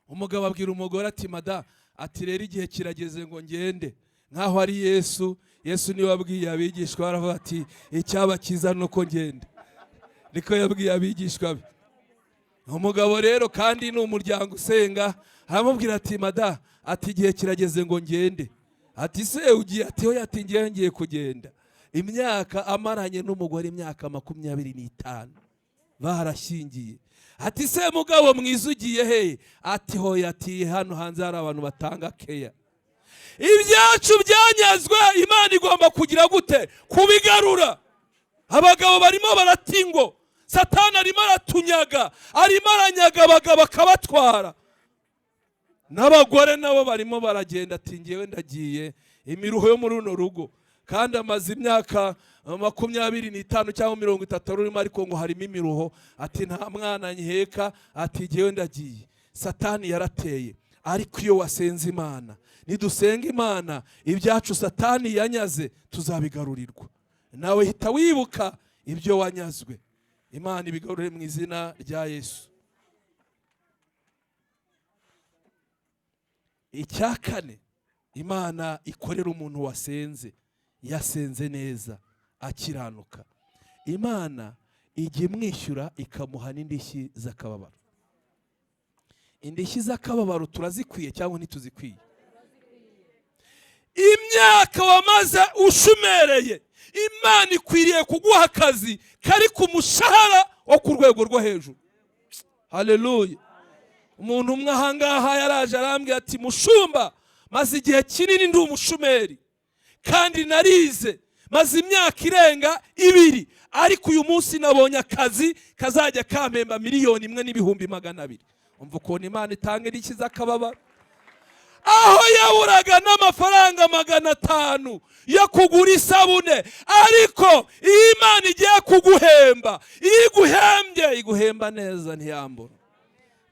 umugabo, abwira umugore ati: "Mada," ati, "rero igihe kirageze ngo ngende," nk'aho ari Yesu. Yesu niwe wabwiye abigishwa, baravuga ati: "Icyaba cyiza ni uko ngenda." Niko yabwiye abigishwa be. Umugabo rero, kandi ni umuryango usenga, aramubwira ati: "Mada," ati, "igihe kirageze ngo ngende." Ati: "Se ugiye?" Ati: "Oya," ati, "ngiye, ngiye kugenda." Imyaka amaranye n'umugore, imyaka 25 barashyingiye. Ati: "Se mugabo mwiza, ugiye he?" Ati: "Hoya," ati, "hano hanze hari abantu batanga keya." Ibyacu byanyazwe, Imana igomba kugira gute? Kubigarura. Abagabo barimo baratingo, Satani arimo aratunyaga, arimo aranyaga abagabo akabatwara, n'abagore nabo barimo baragenda. Ati: "Ngewe ndagiye, imiruho yo muri runo rugo." Kandi amaze imyaka 25 cyangwa 30 arurimo, ariko ngo harimo imiruho. Ati: "Nta mwana nkeka." Ati: "Ngewe ndagiye." Satani yarateye, ariko iyo wasenze Imana, nidusenga Imana, ibyacu Satani yanyaze tuzabigarurirwa. Nawe hita wibuka ibyo wanyazwe, Imana ibigarure mu izina rya Yesu. Icya kane Imana ikorera umuntu wasenze, yasenze neza akiranuka, Imana ijya imwishyura ikamuha n'indishyi z'akababaro. Indishyi z'akababaro turazikwiye cyangwa ntituzikwiye? Imyaka wamaze ushumereye, Imana ikwiriye kuguha akazi kari ku mushahara wo ku rwego rwo hejuru. Haleluya! Umuntu umwe ahangaha yaraje arambwira ati: "Mushumba, maze igihe kinini ndi umushumeri kandi narize, maze imyaka irenga 2, ariko uyu munsi nabonye akazi kazajya kampemba 1,200,000." Umva ukuntu Imana itanga indishyi z'akababaro. Aho yaburaga n'amafaranga 500 yo kugura isabune, ariko iyo Imana igiye kuguhemba, iyo iguhembye iguhemba neza, ntiyambura.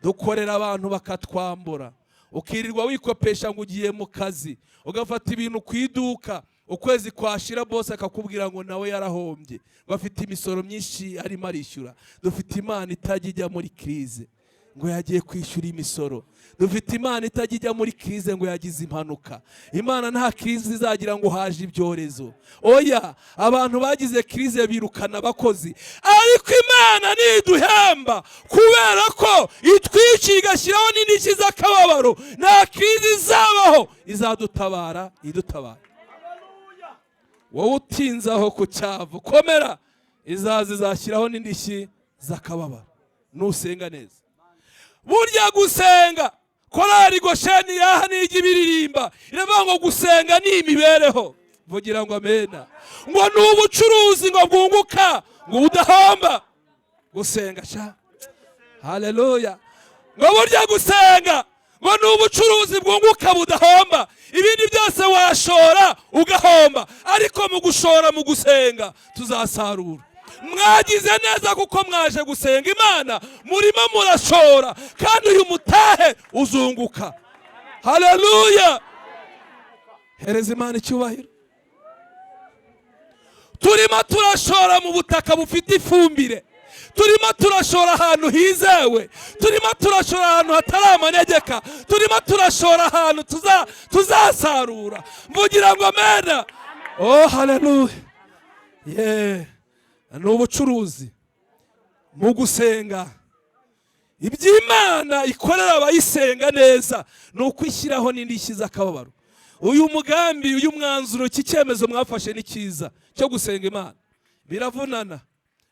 Dukorera abantu bakatwambura, ukirirwa wikopesha ngo ugiye mu kazi, ugafata ibintu ku iduka, ukwezi kwashira bose akakubwira ngo nawe yarahombye, ngo afite imisoro myinshi arimo arishyura. Dufite Imana itajya ijya muri crise ngo yagiye kwishyura imisoro. Dufite Imana itajya ijya muri crise ngo yagize impanuka. Imana nta crise izagira ngo haje ibyorezo. Oya, abantu bagize crise birukana abakozi, ariko Imana niduhemba, kubera ko itwiciye igashyiraho n'indishyi z'akababaro, nta crise izabaho, izadutabara, idutabara. Wowe utinze aho ku cyavu, komera, izaza izashyiraho n'indishyi z'akababaro nusenga neza. Burya gusenga, korari Gosheni yaha nijya ibiririmba, iravuga ngo gusenga ni imibereho. Vugira ngo amena. Ngo ni ubucuruzi ngo bwunguka, ngo udahomba. Gusenga sha, haleluya! Ngo burya gusenga ngo ni ubucuruzi bwunguka budahomba. Ibindi byose washora ugahomba, ariko mu gushora mu gusenga tuzasarura. Mwagize neza kuko mwaje gusenga Imana, murimo murashora, kandi uyu mutahe uzunguka. Haleluya! Hereza Imana icyubahiro. Turimo turashora mu butaka bufite ifumbire, turimo turashora ahantu hizewe, turimo turashora ahantu hatari amanegeka, turimo turashora ahantu tuzasarura. Mvugira ngo amena. Oh, haleluya! Ye, ni ubucuruzi mu gusenga. Iby'Imana ikorera abayisenga neza ni uko ishyiraho n'indishyi z'akababaro. Uyu mugambi, uyu mwanzuro, iki cyemezo mwafashe ni cyiza cyo gusenga Imana. Biravunana,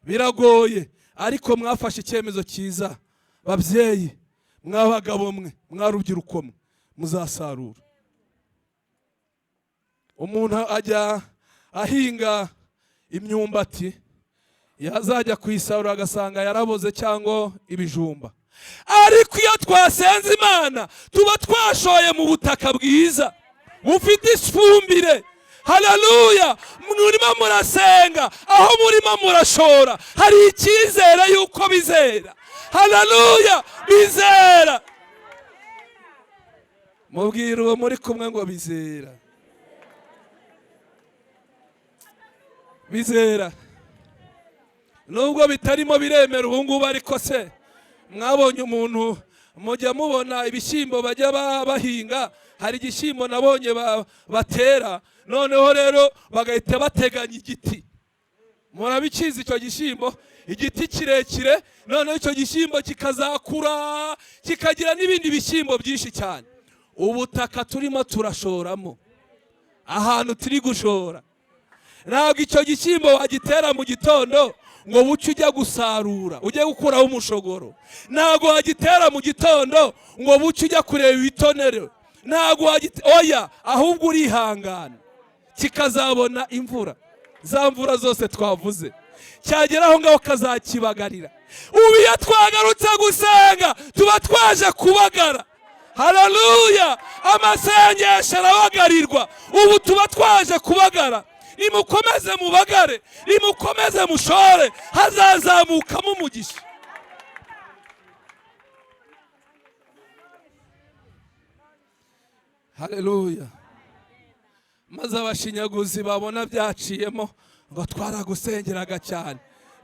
biragoye, ariko mwafashe icyemezo cyiza. Babyeyi, mwabagabo mwe, mwarubyiruko mwe, muzasarura. Umuntu ajya ahinga imyumbati, yazajya kuyisarura agasanga yaraboze, cyangwa ibijumba. Ariko iyo twasenze Imana, tuba twashoye mu butaka bwiza bufite ifumbire. Haleluya! Murimo murasenga, aho murimo murashora hari icyizere yuko bizera. Haleluya! Bizera. Mubwira uwo muri kumwe ngo bizera. Bizera. Nubwo bitarimo biremera ubu ngubu, ariko se mwabonye umuntu mujya mubona ibishyimbo bajya bahinga? Hari igishyimbo nabonye batera, noneho rero bagahita bateganya igiti. Murabikizi icyo gishyimbo? Igiti kirekire, noneho icyo gishyimbo kikazakura kikagira n'ibindi bishyimbo byinshi cyane. Ubutaka turimo turashoramo, ahantu turi gushora, ntabwo icyo gishyimbo wagitera mu gitondo ngo buce ujya gusarura, ujye gukuraho umushogoro. Ntabwo wagitera mu gitondo ngo buce ujya kureba ibitonere. Ntabwo oya, ahubwo urihangana kikazabona imvura, za mvura zose twavuze, cyagera aho ngaho kazakibagarira. Ubu iyo twagarutse gusenga tuba twaje kubagara. Haleluya! Amasengesho arabagarirwa. Ubu tuba twaje kubagara. Nimukomeze mubagare, nimukomeze mushore, hazazamukamo umugisha. Haleluya! Maze abashinyaguzi babona byaciyemo ngo twaragusengeraga cyane.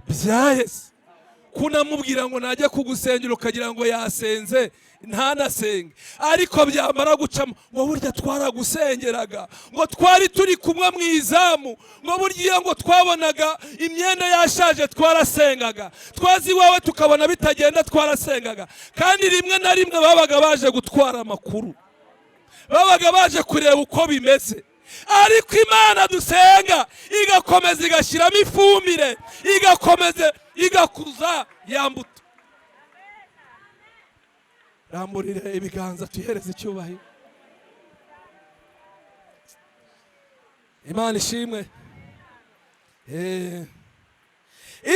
Byahese kunamubwira ngo najya kugusengera ukagira ngo yasenze, ntanasenge, ariko byamara gucamo ngo burya twaragusengeraga, ngo twari turi kumwe mu izamu, ngo burya ngo twabonaga imyenda yashaje twarasengaga, twazi iwawe tukabona bitagenda twarasengaga. Kandi rimwe na rimwe babaga baje gutwara amakuru, babaga baje kureba uko bimeze. Ariko Imana dusenga igakomeza igashyiramo ifumbire, igakomeza igakuza ya mbuto. Ramburire ibiganza tuhereze icyubahiro. Imana ishimwe.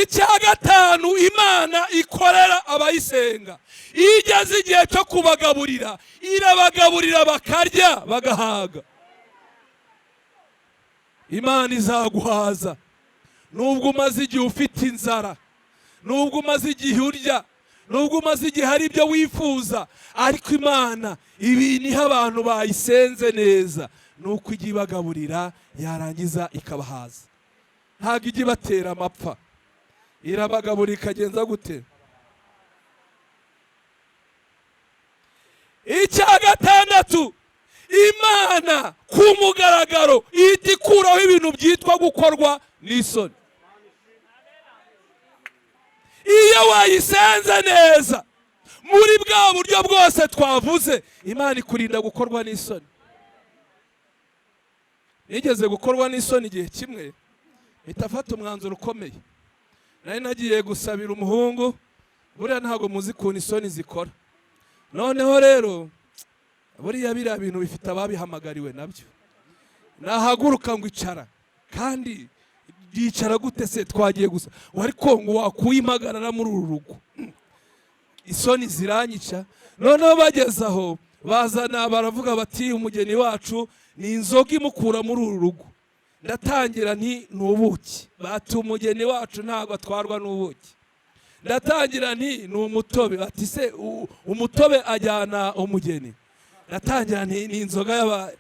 Icya gatanu Imana ikorera abayisenga, iyo igeze igihe cyo kubagaburira irabagaburira bakarya bagahaga. Imana izaguhaza nubwo umaze igihe ufite inzara, nubwo umaze igihe urya, nubwo umaze igihe hari ibyo wifuza, ariko Imana ibi niho abantu bayisenze neza, nuko ijya ibagaburira yarangiza ikabahaza. Ntabwo ijya ibatera amapfa, irabagaburira ikagenza gute? Icya gatandatu, Imana ku mugaragaro ihita ikuraho ibintu byitwa gukorwa n'isoni. Iyo wayisenze neza muri bwa buryo bwose twavuze, Imana ikurinda gukorwa n'isoni. Nigeze gukorwa n'isoni igihe kimwe, mpita afata umwanzuro ukomeye. Nari nagiye gusabira umuhungu, buriya ntabwo muzi ukuntu isoni zikora. Noneho rero buriya biriya bintu bifite ababihamagariwe nabyo. Nahaguruka ngo icara, kandi yicara gute se twagiye gusa, ariko ngo wakuye impagarara muri uru rugo. Isoni ziranyica. Noneho bageze aho bazana baravuga bati umugeni wacu ni inzoga imukura muri uru rugo. Ndatangira nti ni ubuki. Bati umugeni wacu ntabwo atwarwa n'ubuki. Ndatangira nti ni umutobe. Bati se umutobe ajyana umugeni. Ndatangira nti ni inzoga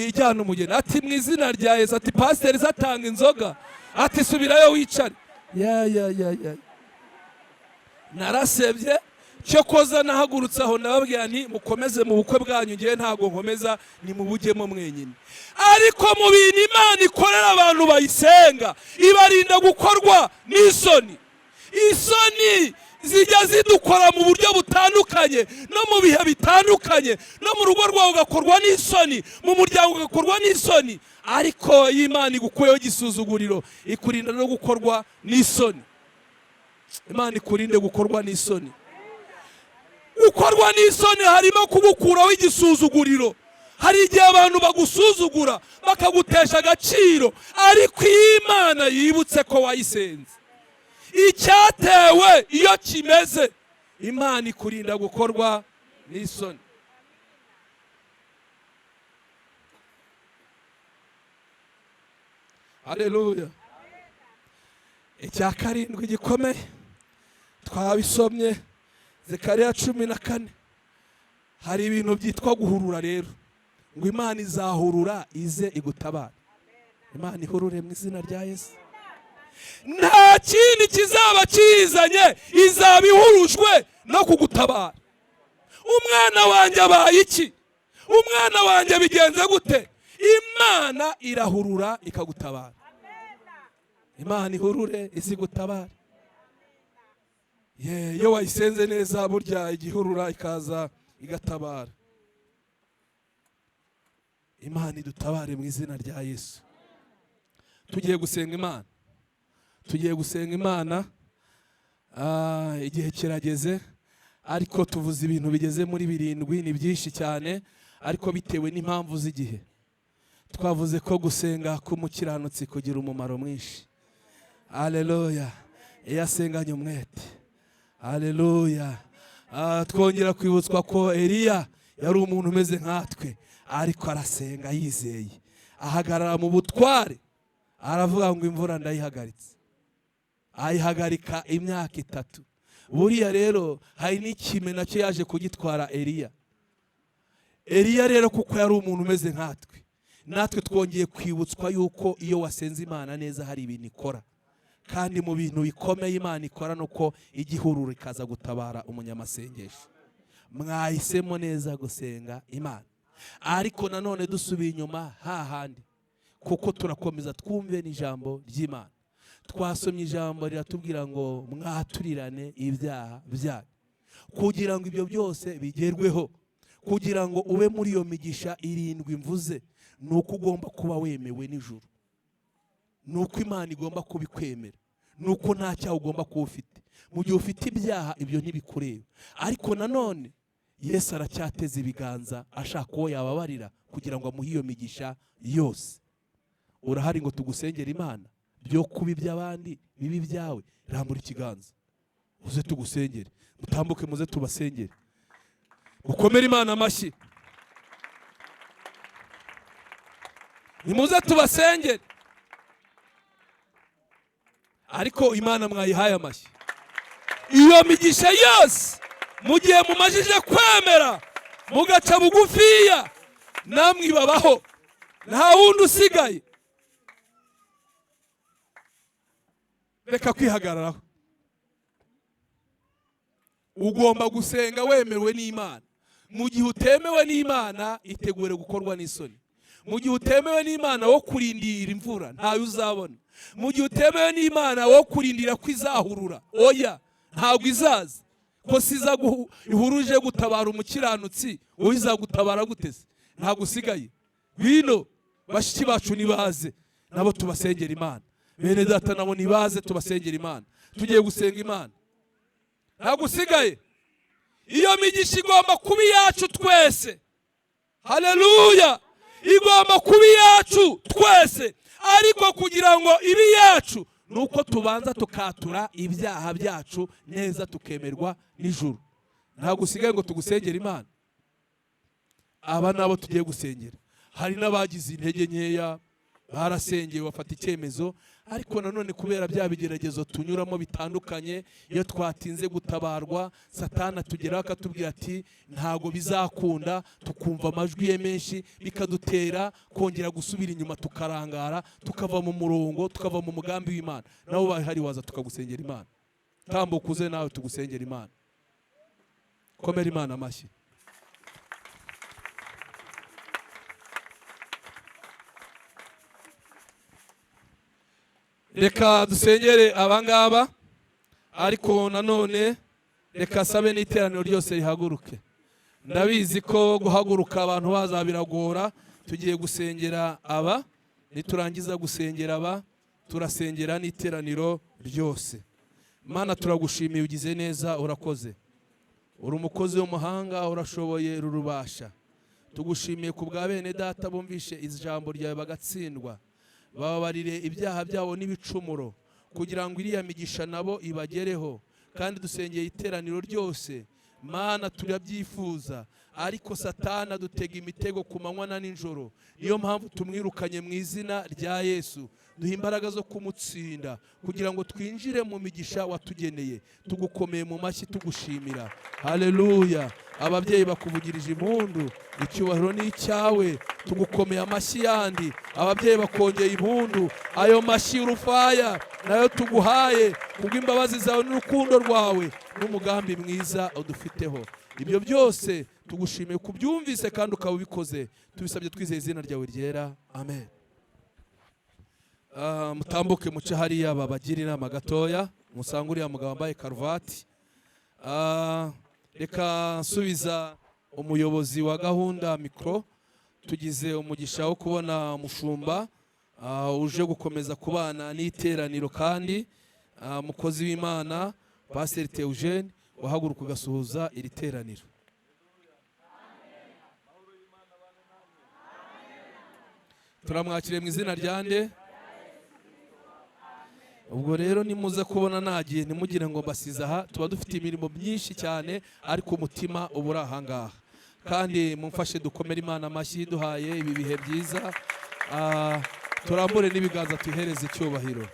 ijyana umugeni. Ati mu izina rya Yesu. Ati pasiteri zatanga inzoga. Ati subirayo wicare. Ya ya ya ya. Narasebye. Cyo koza nahagurutse aho ndababwira nti mukomeze mu bukwe bwanyu, ngiye ntago nkomeza, ni mubujyemo mwenyine. Ariko mu bintu Imana ikorera abantu bayisenga, ibarinda gukorwa n'isoni. Isoni zijya zidukora mu buryo butandukanye no mu bihe bitandukanye, no mu rugo rwawe ugakorwa n'isoni, mu muryango ugakorwa n'isoni. Ariko iyo Imana igukuyeho igisuzuguriro, ikurinda no gukorwa n'isoni. Imana ikurinde gukorwa n'isoni. Gukorwa n'isoni harimo kugukuraho igisuzuguriro. Hari igihe abantu bagusuzugura bakagutesha agaciro, ariko iyo Imana yibutse ko wayisenze, icyatewe iyo kimeze, Imana ikurinda gukorwa n'isoni. Haleluya. Icya karindwi gikomeye Twabisomye Zekariya 14. Hari ibintu byitwa guhurura rero, ngo Imana izahurura ize igutabara. Imana ihurure mu izina rya Yesu. Nta kindi kizaba kizanye, izaba ihurujwe no kugutabara. Umwana wanjye abaye iki? Umwana wanjye bigenze gute? Imana irahurura ikagutabara. Imana ihurure izigutabara. Iyo wayisenze neza burya igihurura ikaza igatabara. Imana idutabare mu izina rya Yesu. Tugiye gusenga Imana. Tugiye gusenga Imana. Igihe kirageze, ariko tuvuze ibintu bigeze muri 7, ni byinshi cyane, ariko bitewe n'impamvu z'igihe. Twavuze ko gusenga k'umukiranutsi kugira umumaro mwinshi. Haleluya. Iyo asenganye umwete. Haleluya. Twongera kwibutswa ko Eliya yari umuntu umeze nkatwe, ariko arasenga yizeye, ahagarara mu butware, aravuga ngo imvura ndayihagaritse. Ayihagarika imyaka 3. Buriya rero hari n'ikime nacyo yaje kugitwara Eliya. Eliya rero kuko yari umuntu umeze nkatwe, natwe twongeye kwibutswa yuko iyo wasenze Imana neza hari ibintu ikora. Kandi mu bintu bikomeye Imana ikora nuko igihurura ikaza gutabara umunyamasengesho. Mwahisemo neza gusenga Imana. Ariko nanone dusubiye inyuma hahandi, kuko turakomeza twumve n'ijambo ry'Imana. Twasomye ijambo riratubwira ngo mwaturirane ibyaha byanyu, kugira ngo ibyo byose bigerweho, kugira ngo ube muri iyo migisha 7 mvuze, nuko ugomba kuba wemewe n'ijuru, nuko Imana igomba kubikwemera, nuko nta cyaha ugomba kuba ufite. Mu gihe ufite ibyaha ibyo ntibikureba. Ariko nanone Yesu aracyateza ibiganza ashaka uwo yababarira kugira ngo amuhe iyo migisha yose. Urahari ngo tugusengere Imana, byo kuba iby'abandi bibi byawe, rambura ikiganza uze tugusengere, mutambuke muze tubasengere, mukomere Imana amashyi, nimuze tubasengere. Ariko Imana mwayihaye amashyi. Iyo migisha yose mu gihe mumajije kwemera mugaca bugufiya, namwe ibabaho, nta wundi usigaye. Reka kwihagararaho. Ugomba gusenga wemewe n'Imana. Mu gihe utemewe n'Imana, itegure gukorwa n'isoni. Mu gihe utemewe n'Imana wo kurindira imvura, ntayo uzabona. Mu gihe utemewe n'Imana wo kurindira ko izahurura, oya, ntabwo izaza. Ko siza ihuruje gutabara umukiranutsi, wowe izagutabara gute se? Ntabwo usigaye. Bino bashiki bacu nibaze nabo tubasengera Imana. Bene data nabo nibaze tubasengera Imana. Tugiye gusenga Imana. Ntabwo usigaye. Iyo migisha igomba kuba iyacu twese. Haleluya. Igomba kuba iyacu twese. Ariko kugira ngo ibe iyacu nuko tubanza tukatura ibyaha byacu neza tukemerwa n'ijuru. Ntabwo usigaye ngo tugusengere Imana. Aba nabo tugiye gusengera. Hari n'abagize intege nkeya, barasengeye bafata icyemezo, ariko nanone kubera bya bigeragezo tunyuramo bitandukanye, iyo twatinze gutabarwa Satani atugeraho akatubwira ati ntago bizakunda, tukumva amajwi ye menshi, bikadutera kongera gusubira inyuma, tukarangara, tukava mu murongo, tukava mu mugambi w'Imana. Nawe ubaye hari waza tukagusengera Imana. Tambuka uze nawe tugusengera Imana. Komera Imana amashyi. Reka dusengere abangaba, ariko nanone reka sabe n'iteraniro ryose rihaguruke. Ndabizi ko guhaguruka abantu bazabiragora. Tugiye gusengera aba, niturangiza gusengera aba turasengera n'iteraniro ryose. Mana, turagushimiye, ugize neza, urakoze, uri umukozi w'umuhanga, urashoboye, rurubasha. Tugushimiye ku bwa bene data bumvishe ijambo ryawe bagatsindwa, bababarire ibyaha byabo n'ibicumuro, kugira ngo iriya migisha nabo ibagereho. Kandi dusengeye iteraniro ryose Mana, turabyifuza, ariko Satana dutega imitego ku manywa na nijoro. Niyo mpamvu tumwirukanye mu izina rya Yesu. Duha imbaraga zo kumutsinda kugira ngo twinjire mu migisha watugeneye. Tugukomeye mu mashyi, tugushimira. Haleluya! Ababyeyi bakuvugirije impundu, icyubahiro ni icyawe. Tugukomeye amashyi yandi. Ababyeyi bakongeye impundu, ayo mashyi y'urufaya nayo tuguhaye kubw'imbabazi zawe n'urukundo rwawe n'umugambi mwiza udufiteho. Ibyo byose tugushimiye kubyumvise kandi ukaba ubikoze. Tubisabye twizeye izina ryawe ryera, amen. Mutambuke muce hariya babagira inama gatoya. Musange uriya mugabo wambaye karuvati. Reka nsubiza umuyobozi wa gahunda mikoro. Tugize umugisha wo kubona umushumba uje gukomeza kubana n'iteraniro, kandi umukozi w'Imana Pasiteri Theogene, wahaguruka ugasuhuza iri teraniro. Turamwakiriye mu izina rya nde? Ubwo rero nimuza kubona nagiye, ntimugire ngo mbasize aha. Tuba dufite imirimo myinshi cyane, ariko umutima uba uri aha ngaha. Kandi mumfashe dukomere Imana amashyi duhaye ibi bihe byiza. Turambure n'ibiganza tuhereze icyubahiro.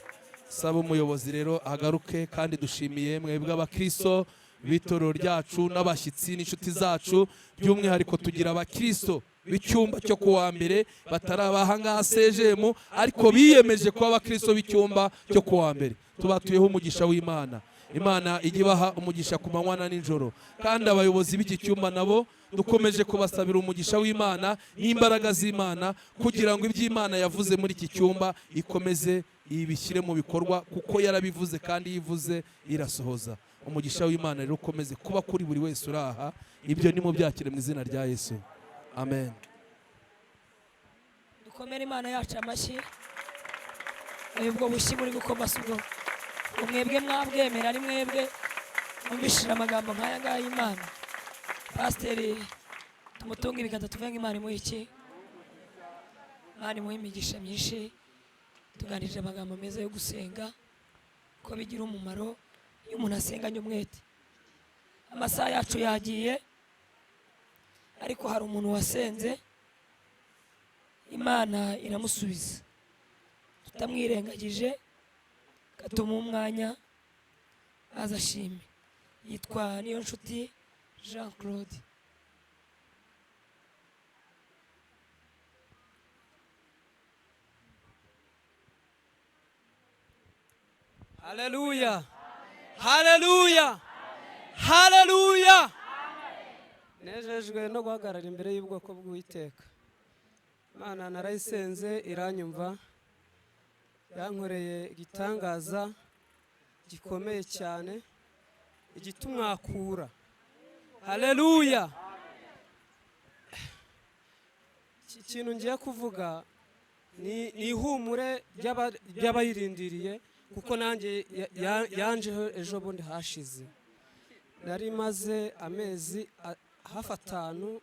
Saba umuyobozi rero agaruke. Kandi dushimiye mwebwe abakristo b'itorero ryacu n'abashyitsi n'inshuti zacu. By'umwihariko tugira abakristo b'icyumba cyo kuwa mbere batari abahangaha sejemu, ariko biyemeje kuba abakristo b'icyumba cyo kuwa mbere. Tubatuyeho umugisha w'Imana. Imana ijye ibaha umugisha ku manywa na nijoro. Kandi abayobozi b'iki cyumba nabo dukomeje kubasabira umugisha w'Imana n'imbaraga z'Imana, kugira ngo iby'Imana yavuze muri iki cyumba ikomeze ibishyire mu bikorwa, kuko yarabivuze kandi yivuze irasohoza. Umugisha w'Imana rero ukomeze kuba kuri buri wese uraha. Ibyo ni mu byakire mu izina rya Yesu, amen. Dukomere Imana yacu amashyi. Ubwo bushyi muri gukoma si ubwo mwebwe mwabwemera, ari mwebwe mwumvishije amagambo nk'aya ngaya y'Imana. Pasiteri tumutunge ibiganza, tuvuge ngo Imana imuhe iki? Imana imuhe imigisha myinshi. Tuganirije amagambo meza yo gusenga, ko bigira umumaro iyo umuntu asenganye umwete. Amasaha yacu yagiye, ariko hari umuntu wasenze Imana iramusubiza. Tutamwirengagije, katumuha umwanya aza ashime. Yitwa Niyonshuti Jean Claude. Haleluya, haleluya, haleluya! Nejejwe no guhagarara imbere y'ubwoko bw'Uwiteka. Imana narayisenze iranyumva, yankoreye igitangaza gikomeye cyane, igitumwakura. Haleluya! Iki kintu ngiye kuvuga ni ihumure ry'abayirindiriye, kuko nanjye yanjeho ejo bundi hashize. Nari maze amezi hafi 5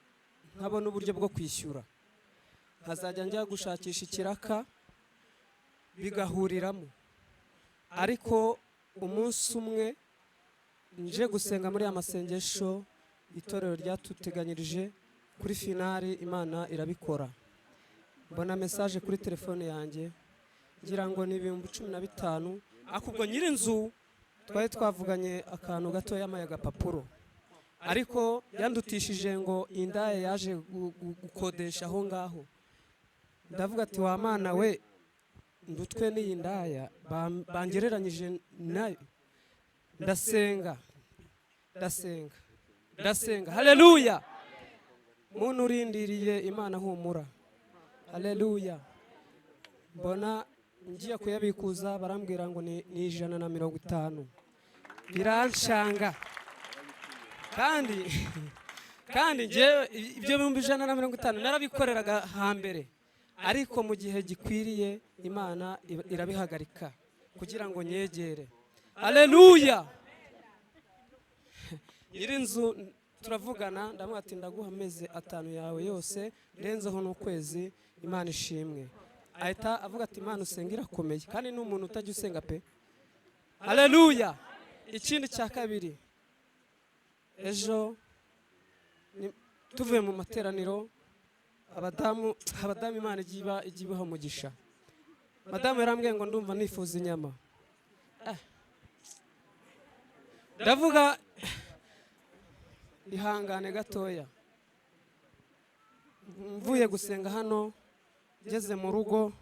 ntabona uburyo bwo kwishyura, nkazajya njya gushakisha ikiraka bigahuriramo. Ariko umunsi umwe nje gusenga muri ya masengesho itorero ryatuteganyirije kuri finali, Imana irabikora. Mbona message kuri telefone yanjye ngira ngo ni 15,000, ariko ubwo nyir'inzu twari twavuganye akantu gato yamaye agapapuro, ariko yandutishije ngo indaya yaje gukodesha aho ngaho. Ndavuga ati wa Mana we, ndutwe n'iyi ndaya bangereranyije nayo. Ndasenga, ndasenga, ndasenga. Haleluya! Muntu urindiriye Imana humura. Haleluya! Mbona ngiye kuyabikuza barambwira ngo ni 150. Biranshanga. Kandi ngewe ibyo 150 narabikoreraga hambere, ariko mu gihe gikwiriye Imana irabihagarika kugira ngo nyegere. Haleluya! Nyir'inzu turavugana, ndamubwira ati ndaguha amezi 5 yawe yose ndenzeho n'ukwezi, Imana ishimwe. Ahita avuga ati Imana usenga irakomeye, kandi ni umuntu utajya usenga pe. Haleluya! Ikindi cya kabiri, Ejo tuvuye mu materaniro, abadamu Imana igiye ibaha umugisha. Madamu yarambwiye ngo ndumva nifuza inyama. Ndavuga ihangane gatoya. Mvuye gusenga hano, ngeze mu rugo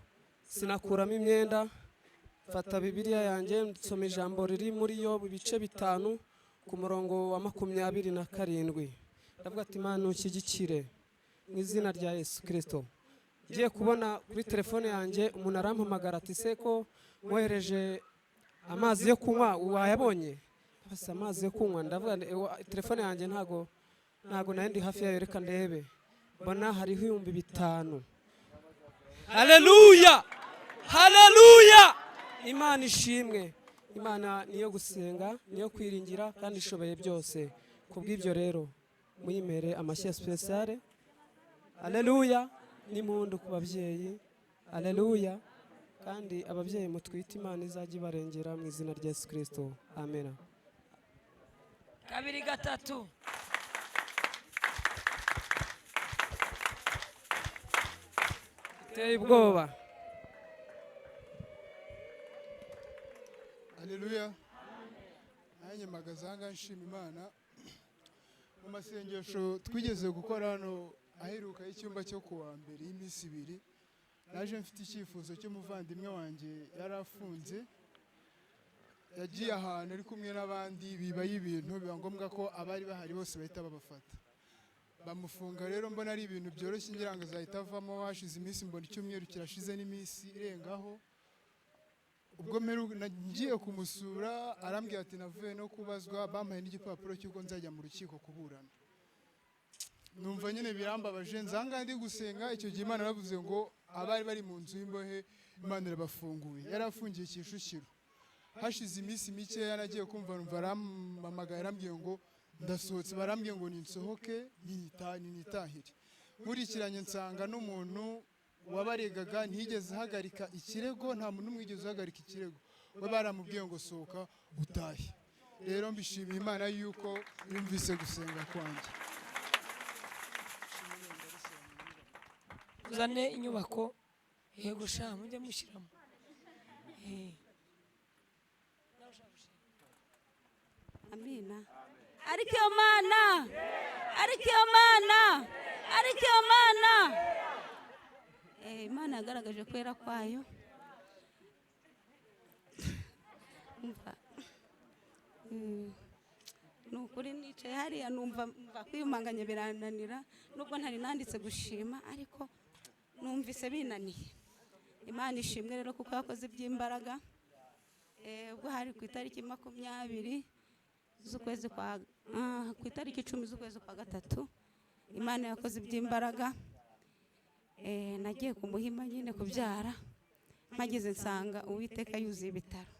sinakuramo imyenda, mfata Bibiliya yanjye nsoma ijambo riri muri yo ibice 5 ku murongo wa 27. Ndavuga ati Imana unshyigikire mu izina rya Yesu Kristo. Ngiye kubona kuri telefone yanjye umuntu arampamagara ati se ko mwohereje amazi yo kunywa wayabonye? Basi amazi yo kunywa, ndavuga nti, telefone yanjye ntago nari ndi hafi yayo, reka ndebe. Mbona hariho 5000. Haleluya, haleluya, Imana ishimwe. Imana niyo gusenga, niyo kwiringira kandi ishoboye byose. Kubw'ibyo rero muyimere amashyi ya spéciale. Haleluya, n'impundu ku babyeyi. Haleluya. Kandi ababyeyi mutwite Imana izajya ibarengera mu izina rya Yesu Kristo. Amen. 2 3. Iteye ubwoba. Haleluya. Nanjye mpagaze nshima Imana. Mu masengesho twigeze gukora hano aheruka y'icyumba cyo kuwa mbere y'iminsi 2, naje mfite icyifuzo cy'umuvandimwe wanjye yari afunze, yagiye ahantu ari kumwe n'abandi bibaye ibintu, biba ngombwa ko abari bahari bose bahita babafata bamufunga. Rero mbona ari ibintu byoroshye ngira ngo azahita avamo. Hashize iminsi mbona icyumweru kirashize n'iminsi irengaho. Ubwo ngiye kumusura arambwira ati navuye no kubazwa, bampaye n'igipapuro cy'uko nzajya mu rukiko kuburana. Numva nyine birambabaje, nzanga ndi gusenga. Icyo gihe Imana yaravuze ngo abari bari mu nzu y'imbohe Imana irabafunguye. Yari afungiye Kicukiro. Hashize iminsi mike yaragiye kumva numva arampamagaye arambwiye ngo ndasohotse, barambwiye ngo ninsohoke ninitahire. Nkurikiranye nsanga n'umuntu wabaregaga ntiyigeze ahagarika ikirego, nta muntu n'umwe wigeze uhagarika ikirego, we baramubwiye ngo sohoka utahe. Rero mbishimiye Imana yuko yumvise gusenga kwanjye. Uzane inyubako yego sha mujye mushyiramo. Amina. Ariko iyo Mana, ariko iyo Mana, ariko iyo Mana. Imana yagaragaje kwera kwayo. Ni ukuri nicaye hariya numva kwiyumanganya birananira, nubwo ntari nanditse gushima ariko numvise binaniye. Imana ishimwe rero kuko yakoze iby'imbaraga. Ubwo hari ku itariki 20 z'ukwezi kwa ku itariki 10 z'ukwezi kwa 3, Imana yakoze iby'imbaraga. Nagiye ku Muhima nyine kubyara, mpageze nsanga Uwiteka yuzuye ibitaro.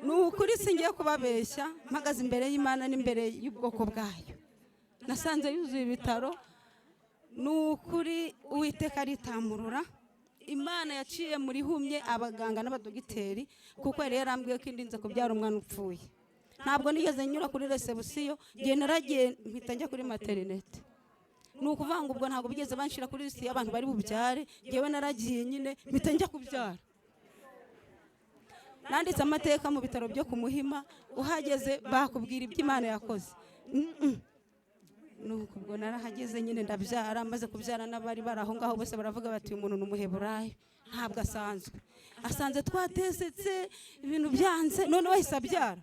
Ni ukuri singiye kubabeshya, mpagaze imbere y'Imana n'imbere y'ubwoko bwayo, nasanze yuzuye ibitaro. Ni ukuri Uwiteka aritamurura. Imana yaciye muri humye abaganga n'abadogiteri, kuko yari yarambwiye ko indinze kubyara umwana upfuye. Ntabwo nigeze nyura kuri resebusiyo, ngiye naragiye mpita njya kuri materinete. Ni ukuvuga ngo ubwo ntabwo bigeze banshira kuri lisi y'abantu bari bubyare, ngewe naragiye nyine mpita njya kubyara. Nanditse amateka mu bitaro byo ku Muhima, uhageze bakubwira ibyo Imana yakoze. Nuko ubwo narahageze nyine ndabyara, maze kubyara n'abari bari aho ngaho bose baravuga bati uyu muntu ni umuheburayo, ntabwo asanzwe. Asanze twatesetse ibintu byanze, none wahise abyara.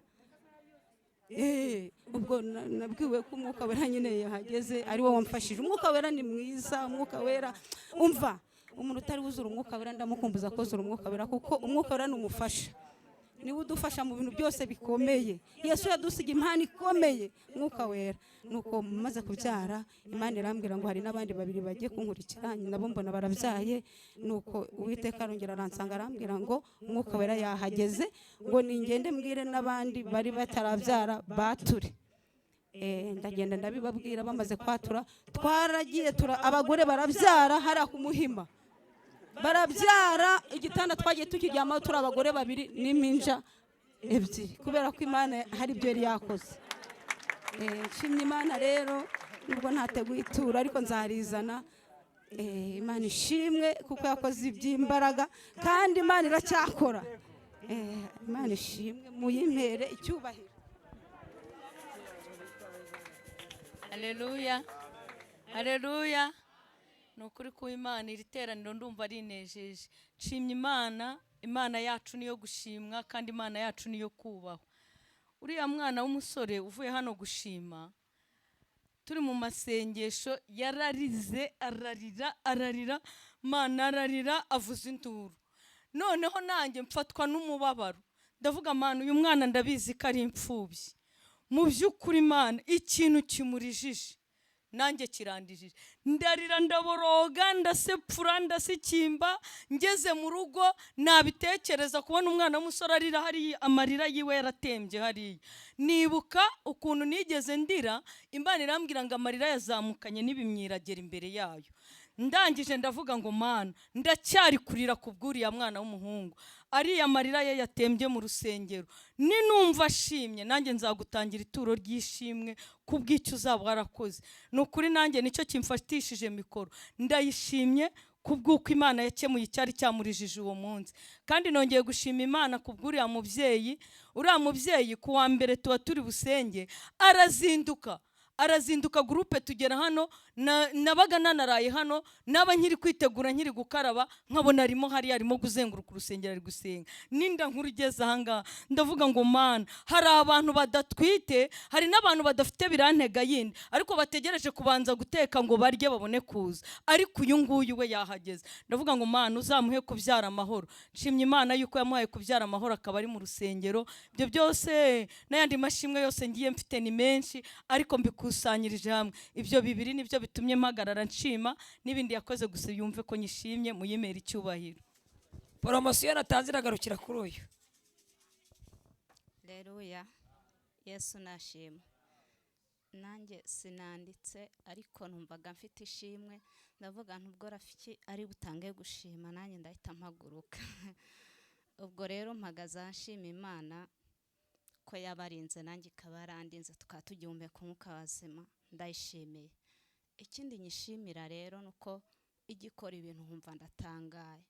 Ubwo nabwiwe ko Umwuka Wera nyine yahageze ari wo wamfashije. Umwuka Wera ni mwiza, Umwuka Wera umva umuntu utari wuzura Umwuka Wera ndamukumbuza kozura Umwuka Wera, kuko Umwuka Wera ni umufasha, niwe udufasha mu bintu byose bikomeye. Yesu yadusiga impano ikomeye, Umwuka Wera. Nuko maze kubyara Imana irambwira ngo hari n'abandi babiri bagiye kunkurikira, nabo mbona barabyaye. Nuko Uwiteka arongera aransanga arambwira ngo Umwuka Wera yahageze, ngo ningende mbwire n'abandi bari batarabyara bature. Ndagenda ndabibabwira, bamaze kwatura twaragiye abagore barabyara hariya ku Muhima. Barabyara, igitanda twagiye tukiryamaho turi abagore babiri n'impinja ebyiri, kubera ko Imana hari ibyo yari yakoze. Nshimye Imana rero, nubwo ntateguye ituro ariko nzarizana. Imana ishimwe kuko yakoze iby'imbaraga, kandi Imana iracyakora. Imana ishimwe, muyimpere icyubahiro. Haleluya, haleluya! Ni ukuri ku Imana, iri teraniro ndumva rinejeje. Nshimye Imana. Imana yacu niyo gushimwa, kandi Imana yacu niyo kubahwa. Uriya mwana w'umusore uvuye hano gushima, turi mu masengesho yararize, ararira, ararira Mana, ararira, avuza induru. Noneho nanjye mfatwa n'umubabaro, ndavuga: "Mana, uyu mwana ndabizi ko ari imfubyi. Mu by'ukuri Imana, ikintu kimurijije nanjye kirandijije." Ndarira, ndaboroga, ndasepfura, ndasikimba. Ngeze mu rugo nabitekereza, kubona umwana w'umusore arira hariya, amarira yiwe yaratembye hariya, nibuka ukuntu nigeze ndira, Imana irambwira ngo amarira yazamukanye n'ibimyira agera imbere yayo. Ndangije ndavuga ngo: "Mana, ndacyari kurira ku bw'uriya mwana w'umuhungu, ariya marira ye yatembye mu rusengero. Ninumva ashimye, nanjye nzagutangira ituro ry'ishimwe ku bw'icyo uzaba warakoze." Ni ukuri, nanjye nicyo kimfatishije mikoro. Ndayishimye ku bw'uko Imana yakemuye icyari cyamurijije uwo munsi. Kandi nongeye gushima Imana ku bw'uriya mubyeyi. Uriya mubyeyi, ku wa mbere tuba turi busenge, arazinduka, arazinduka, groupe tugera hano. Nabaga nanaraye hano, naba nkiri kwitegura, nkiri gukaraba, nkabona arimo hariya, arimo kuzenguruka urusengero, ari gusenga n'inda nkuru igeze ahangaha. Ndavuga ngo: "Mana, hari abantu badatwite, hari n'abantu badafite birantega yindi, ariko bategereje kubanza guteka ngo barye babone kuza, ariko uyu nguyu we yahageze." Ndavuga ngo: "Mana, uzamuhe kubyara amahoro." Nshimye Imana yuko yamuhaye kubyara amahoro, akaba ari mu rusengero. Ibyo byose n'ayandi mashimwe yose ngiye mfite ni menshi, ariko mbikusanyirije hamwe. Ibyo bibiri nibyo bitumye mpagarara nshima, n'ibindi yakoze, gusa yumve ko nyishimye, muyimere icyubahiro. Poromosiyo natanze iragarukira kuri uyu. Reruya, Yesu nashima. Nanjye sinanditse, ariko numvaga mfite ishimwe. Ndavuga nti ubwo Rafiki ari butange gushima, nanjye ndahita mpaguruka. Ubwo rero mpagaze nshima Imana ko yabarinze, nanjye ikaba yarandinze, tukaba tugihumeka umwuka wazima. Ndayishimiye. Ikindi nyishimira rero ni uko ijya ikora ibintu nkumva ndatangaye.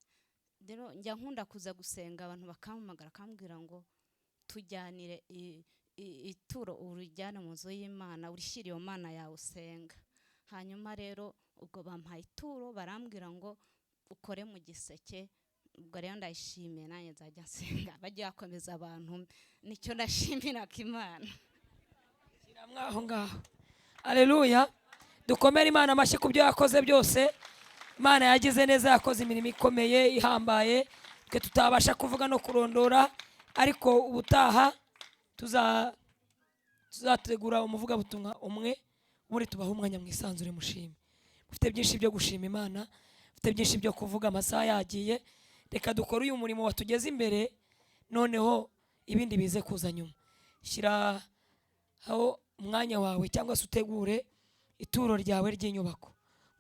Rero njya nkunda kuza gusenga, abantu bakampamagara, bakambwira ngo tujyanire ituro, urijyane mu nzu y'Imana, urishyire iyo Mana yawe usenga. Hanyuma rero ubwo bampaye ituro, barambwira ngo ukore mu giseke. Ubwo rero ndayishimiye, nanjye nzajya nsenga, bajye bakomeza abantu. Nicyo ndashimiraga Imana. Aho ngaho, aleluya! Dukomere Imana amashyi ku byo yakoze byose. Imana yagize neza, yakoze imirimo ikomeye ihambaye twe tutabasha kuvuga no kurondora. Ariko ubutaha tuzategura umuvugabutumwa umwe, ubundi tubaha umwanya mwisanzure, mushime. Mufite byinshi byo gushima Imana, mufite byinshi byo kuvuga, amasaha yagiye. Reka dukore uyu murimo watugeze imbere, noneho ibindi bize kuza nyuma. Shyira aho umwanya wawe cyangwa se utegure ituro ryawe ry'inyubako.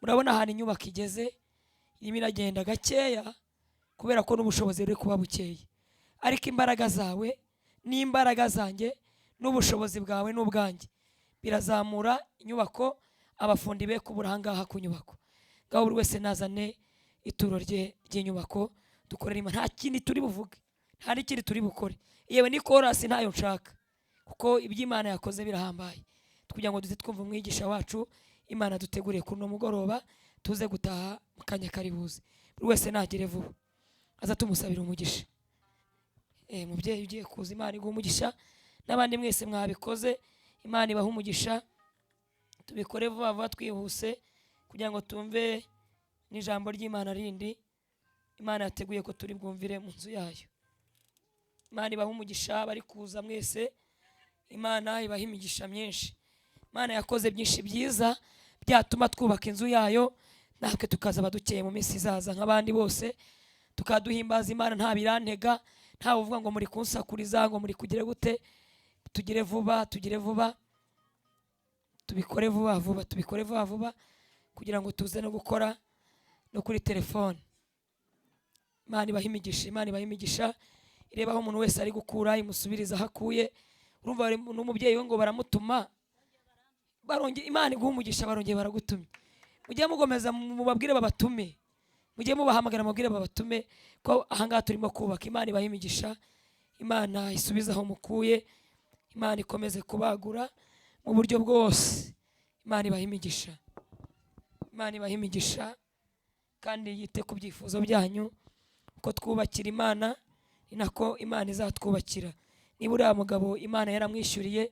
Murabona ahantu inyubako igeze, irimo iragenda gakeya kubera ko n'ubushobozi buri kuba bukeya, ariko imbaraga zawe n'imbaraga zanjye n'ubushobozi bwawe n'ubwanjye birazamura inyubako. Abafundi be kubura ahangaha ku nyubako. Ngaho buri wese nazane ituro rye ry'inyubako, dukorere Imana. Nta kindi turi buvuge, nta n'ikindi turi bukore, yewe ni korasi ntayo nshaka, kuko ibyo Imana yakoze birahambaye. Kugira ngo duze twumva umwigisha wacu Imana duteguriye kuri uno mugoroba, tuze gutaha mu kanya kari buze. Buri wese nagere vuba, aza tumusabira umugisha. Mubyeyi ugiye kuza, Imana iguha umugisha, n'abandi mwese mwabikoze, Imana ibaha umugisha. Tubikore vuba vuba twihuse, kugira ngo tumve n'ijambo ry'Imana rindi Imana yateguye ko turi bwumvire mu nzu yayo. Imana ibaha umugisha bari kuza mwese, Imana ibaha imigisha myinshi. Imana yakoze byinshi byiza byatuma twubaka inzu yayo, natwe tukaza dukeye mu minsi izaza nk'abandi bose, tukaduhimbaza Imana nta birantega, ntawe uvuga ngo muri kunsakuriza, ngo muri kugire gute. Tugire vuba, tugire vuba, tubikore vuba vuba, tubikore vuba vuba, kugira ngo tuze no gukora no kuri telefone. Imana ibahe imigisha, Imana ibahe imigisha. Ireba aho umuntu wese ari gukura imusubiriza aho akuye. Urumva n'umubyeyi we ngo baramutuma, barongeye. Imana iguha umugisha, barongeye baragutumye. Mujye mugomeza mubabwire babatume, mujye mubahamagara mubabwire babatume ko ahangaha turimo kubaka. Imana ibahe imigisha, Imana isubize aho mukuye, Imana ikomeze kubagura mu buryo bwose. Imana ibahe imigisha, Imana ibahe imigisha, kandi yite ku byifuzo byanyu. Uko twubakira Imana ni nako Imana izatwubakira. Niba uriya mugabo Imana yaramwishyuriye,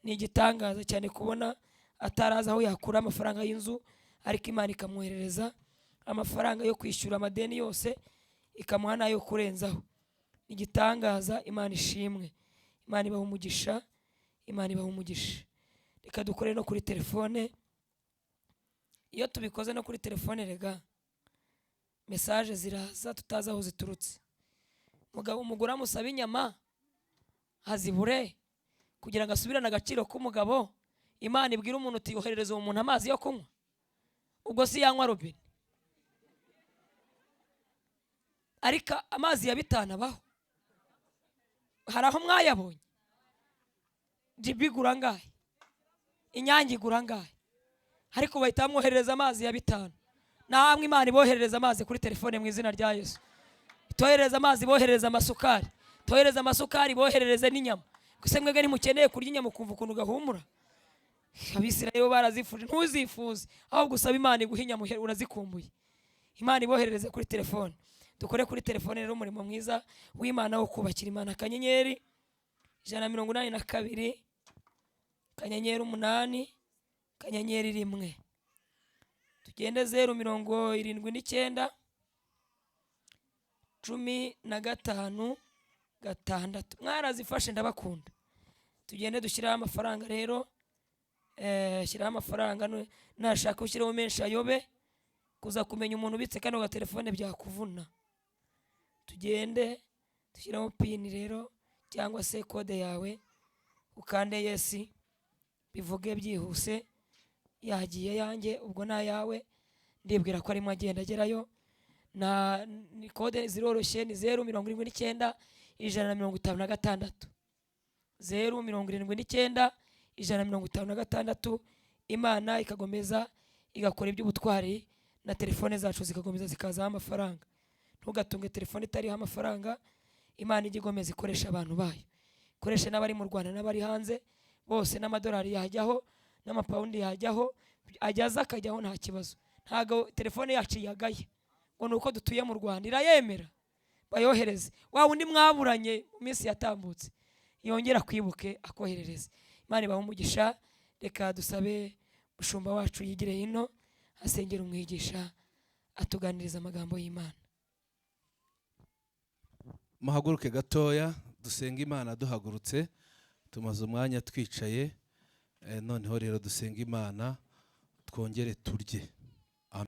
ni igitangaza cyane kubona atarazi aho yakura amafaranga y'inzu, ariko Imana ikamwoherereza amafaranga yo kwishyura amadeni yose, ikamuha n'ayo kurenzaho. Ni igitangaza. Imana ishimwe, Imana ibaha umugisha, Imana ibaha umugisha. Reka dukore no kuri telefone. Iyo tubikoze no kuri telefone, rega message ziraza tutazi aho ziturutse. Mugabo umugore amusaba inyama azibure kugira ngo asubirane agaciro k'umugabo. Imana ibwira umuntu uti yoherereza uwo muntu amazi yo kunywa, ubwo si yanywa robine, ariko amazi ya 5 abaho. Hari aho mwayabonye? Jibi igura angahe? Inyange igura angahe? Ariko bahita bamwoherereza amazi ya 5. Namwe Imana iboherereza amazi kuri telefone mu izina rya Yesu. Itoherereza amazi, boherereza amasukari, tohereza amasukari, boherereze n'inyama. Gusa mwebwe ntimukeneye kurya inyama ukumva ukuntu gahumura. Abisirayeli bo barazifuje, ntuzifuze, ahubwo usaba Imana iguhe inyama urazikumbuye. Imana iboherereze kuri telefone. Dukore kuri telefone rero umurimo mwiza w'Imana wo kubakira Imana. Akanyenyeri 182 akanyenyeri 8 akanyenyeri 1. Tugende 0 79 15 6. Mwarazifashe, ndabakunda. Tugende dushyiraho amafaranga rero. Shyiraho amafaranga, nashaka ushyiraho menshi ayobe. Kuza kumenya umuntu ubitse kano gatelefone byakuvuna. Tugende dushyiraho PIN rero cyangwa se code yawe, ukande yes, bivuge byihuse. Yagiye yanjye, ubwo nayawe ndibwira ko arimo agenda agerayo. Na ni code ziroroshye, ni 079 156, 079 156. Imana ikagomeza igakora iby'ubutwari, na telefone zacu zikakomeza zikazaho amafaranga. Ntugatunge telefone itariho amafaranga. Imana ijya igomeza ikoresha abantu bayo, ikoreshe n'abari mu Rwanda n'abari hanze bose. N'amadolari yajyaho, n'amapawundi yajyaho, ajyaza akajyaho, nta kibazo. Ntabwo telefone yacu yagaye ngo ni uko dutuye mu Rwanda, irayemera. Bayohereze. Wa wundi mwaburanye mu minsi yatambutse yongera kwibuke akoherereze. Imana ibahe umugisha. Reka dusabe umushumba wacu yigire hino, asengera umwigisha, atuganiriza amagambo y'Imana. Muhaguruke gatoya dusenga Imana duhagurutse. Tumaze umwanya twicaye. Noneho rero dusenga Imana, twongere turye. Amen.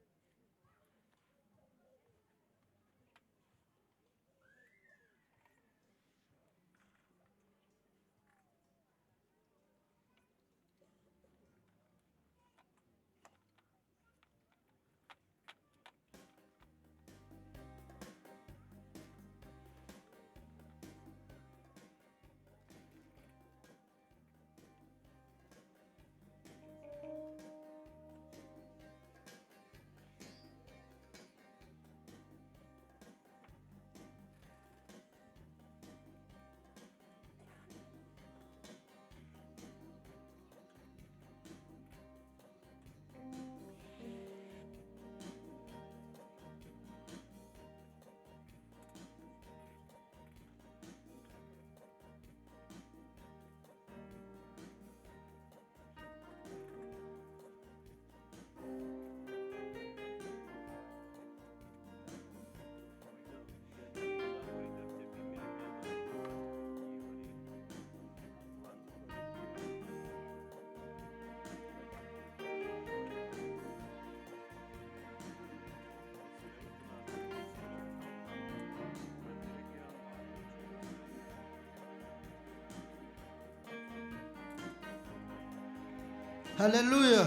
Haleluya!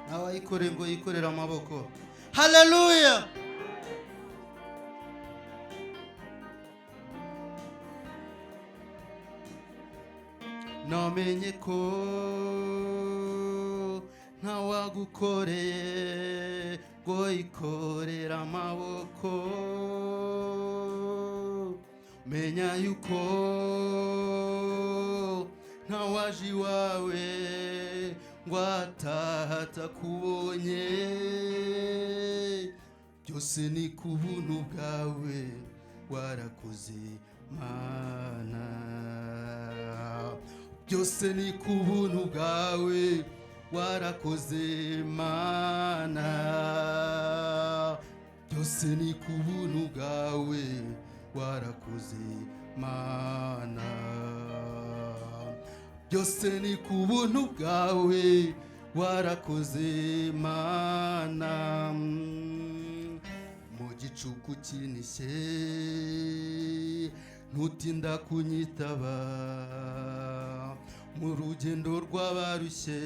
Nawe ayikoreye ngo yikorere amaboko. Haleluya! Namenye ko ntawagukoreye ngo ikorere amaboko. Menya yuko ntawaje iwawe ngo ataha atakubonye. Byose ni ku buntu bwawe, warakoze Mana. Byose ni ku buntu bwawe, warakoze Mana. Byose ni ku buntu bwawe, warakoze Mana. Byose ni ku buntu bwawe, warakoze Mana. Mu gicuku kinishye ntutinda kunyitaba, mu rugendo rw'abarushye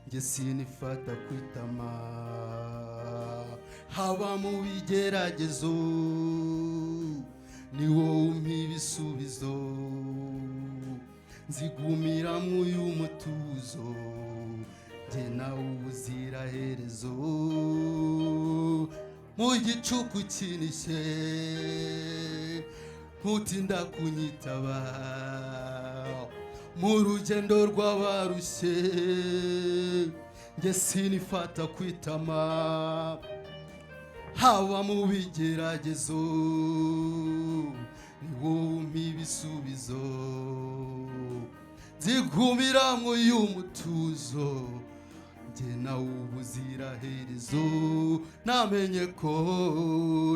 njye sinifata kwitama. Haba mu bigeragezo ni wowe umpa ibisubizo, nzigumira mw'uyu mutuzo njye nawe ubuziraherezo. Mu gicuku kinishye ntutinda kunyitaba, mu rugendo rw'abarushye njye sinifata kwitama. Haba mu bigeragezo ni wowe umpa ibisubizo, nzigumira mw'uyu mutuzo njye nawe ubuziraherezo. Namenye ko,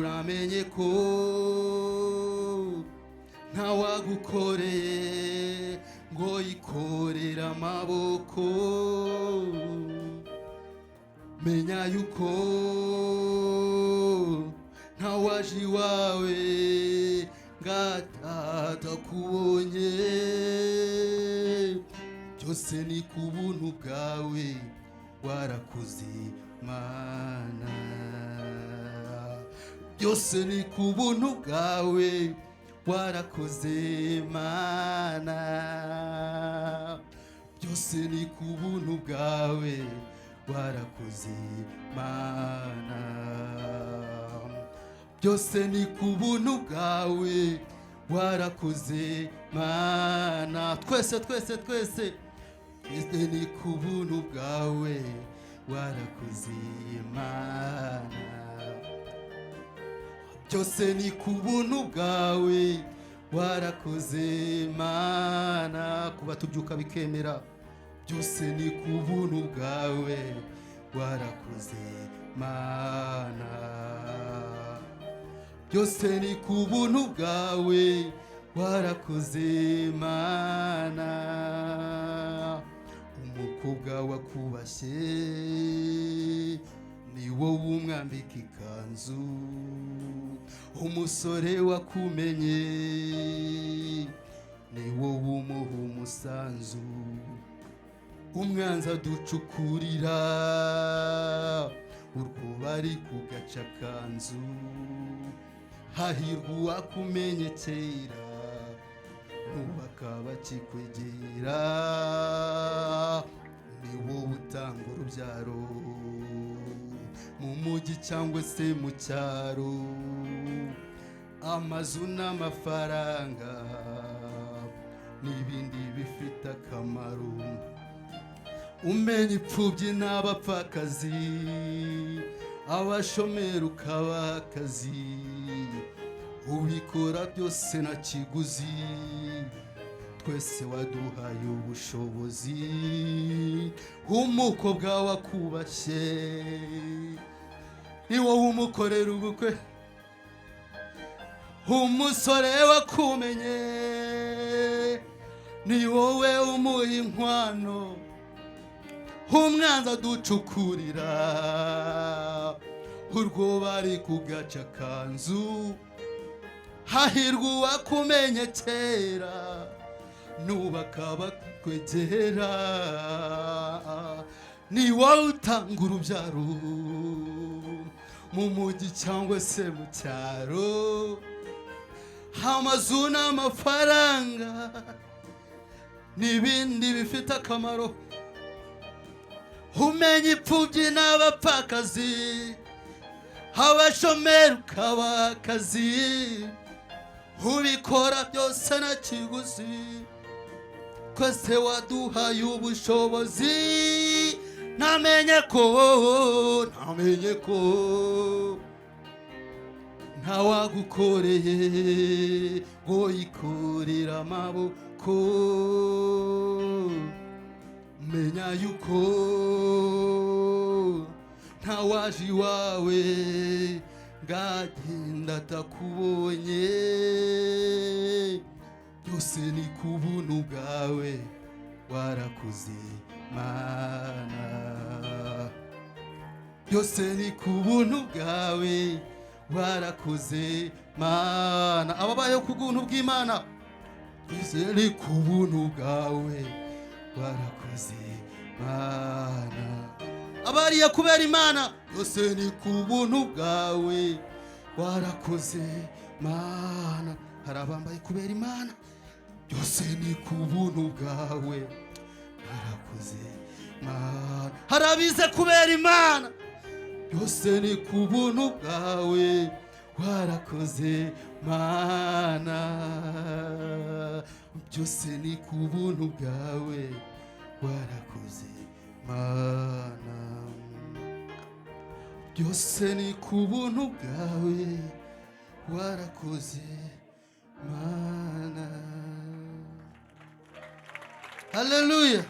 namenye ko ntawagukoreye ngo yikorere amaboko. Menya yuko ntawaje iwawe ngo atakubonye. Byose ni ku buntu bwawe, warakoze Mana. Byose ni ku buntu bwawe, warakoze Mana. Byose ni ku buntu bwawe, warakoze Mana. Byose ni ku buntu bwawe, warakoze Mana. Twese, twese, twese, twese ni ku buntu bwawe, warakoze Mana. Byose ni ku buntu bwawe, warakoze Mana. Kuba tubyuka bikemera, byose ni ku buntu bwawe, warakoze Mana. Byose ni ku buntu bwawe, warakoze Mana. Umukobwa wakubashye ni wowe umwambika ikanzu, umusore wakumenye ni wowe umuha umusanzu. Umwanzi aducukurira urwobo ari ku gacakanzu, hahirwa uwakumenye kera n'ubu akaba akikwegera. Ni wowe utanga urubyaro mu mujyi cyangwa se mu cyaro, amazu n'amafaranga n'ibindi bifite akamaro. Umenya imfubyi n'abapfakazi, abashomeri ukabaha akazi, ubikora byose nta kiguzi, twese waduhaye ubushobozi. Umukobwa wakubashye ni wowe umukorera ubukwe, umusore wakumenye ni wowe umuha inkwano. Umwanzi aducukurira urwobo ari ku gacakanzu, hahirwa uwakumenye kera n'ubu akaba akikwegera. Ni wowe utanga urubyaro mu mujyi cyangwa se mu cyaro, amazu n'amafaranga N'ibindi bifite akamaro. Umenya imfubyi n'abapfakazi, abashomeri ukabaha akazi, ubikora byose nta kiguzi. Twese waduhaye ubushobozi. Namenye ko ntawagukoreye ngo yikorere amaboko. Menya yuko ntawaje iwawe ngagenda atakubonye. Byose ni ku buntu bwawe, warakoze Mana. Byose ni ku buntu bwawe, warakoze Mana. Ababayeho ku buntu bw'Imana, byose ni ku buntu bwawe, warakoze Mana. Abariye kubera Imana, byose ni ku buntu bwawe, warakoze Mana. Hari abambaye kubera Imana, byose ni ku buntu bwawe, warakoze Mana. Hari abize kubera Imana, byose ni ku buntu bwawe, warakoze Mana. Byose ni ku buntu bwawe, warakoze Mana. Byose ni ku buntu bwawe, warakoze Mana. Haleluya,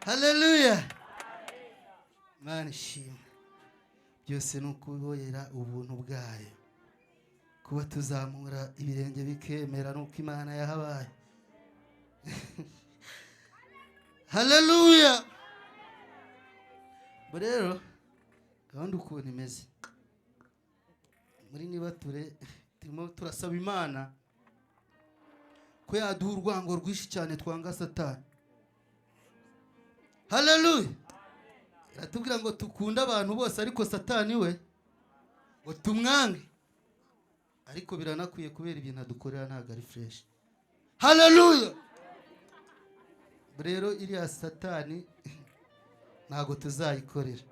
haleluya! Mana ishimwe. Byose ni ukubera ubuntu bwayo. Kuba tuzamura ibirenge bikemera nuko Imana yahabaye. Haleluya! Bo rero gahunda ukuntu imeze muri nibature, turimo turasaba Imana ko yaduha urwango rwinshi cyane twanga Satani. Haleluya! Iratubwira ngo tukunde abantu bose, ariko Satani we ngo tumwange. Ariko biranakwiye, kubera ibintu adukorera ntabwo ari fresh. Haleluya! Rero iriya Satani ntabwo tuzayikorera.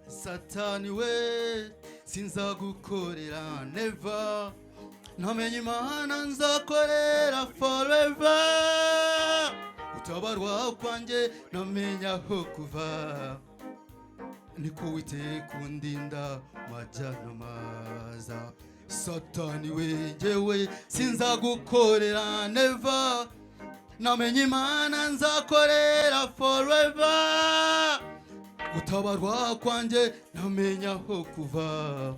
Satani we, sinzagukorera, never. Namenye Imana nzakorera forever. Utabarwa kwanjye namenya aho kuva. Niko Uwiteka undinda majyana maza. Satani we, njyewe sinzagukorera, never. Namenye Imana nzakorera forever. Gutabarwa kwanjye ntamenya aho kuva.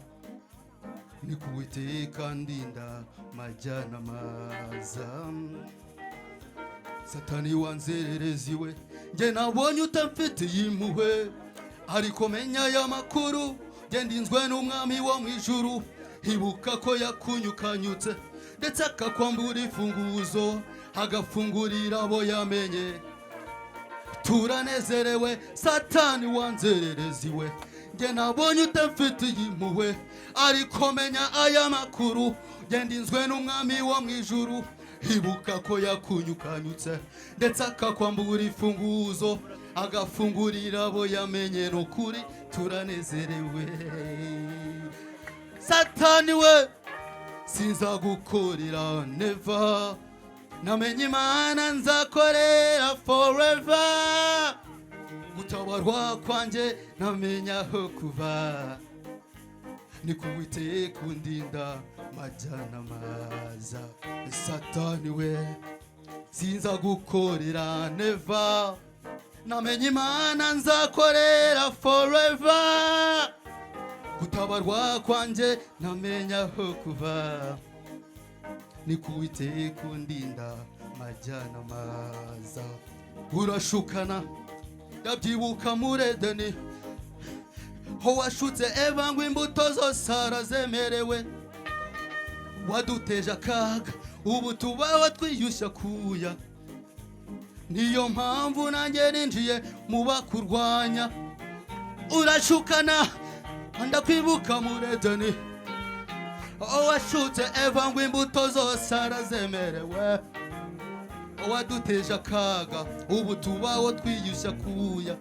Niko Uwiteka ndinda majyana maza. Satani wanzererezi we, njye nabonye utamfitiye impuhwe, ariko menya aya makuru: njye ndinzwe n'Umwami wo mu ijuru. Ibuka ko yakunyukanyutse, ndetse akakwambura imfunguzo, agafungurira abo yamenye. Turanezerewe. Satani wanzererezi we, njye nabonye utamfitiye impuhwe, ariko menya aya makuru: njye ndinzwe n'Umwami wo mu ijuru. Ibuka ko yakunyukanyutse, ndetse akakwambura imfunguzo, agafungurira abo yamenye. N'ukuri turanezerewe. Satani we, sinzagukorera, never. Namenye Imana nzakorera forever. Gutabarwa kwanjye ntamenya aho kuva. Ni Uwiteka undinda majyana maza. Satani we, sinzagukorera, never. Namenye Imana nzakorera forever. Gutabarwa kwanjye ntamenya aho kuva. Ni Uwiteka undinda majyana maza. Urashukana, ndabyibuka muri Edeni ho washutse Eva ngo imbuto zose arazemerewe. Waduteje akaga, ubu tubaho twiyushya kuya. Niyo mpamvu nanjye ninjiye mu bakurwanya. Urashukana, ndakwibuka muri Edeni aho washutse Eva ngo imbuto zose arazemerewe. Waduteje akaga, ubu tubaho twiyushya kuya.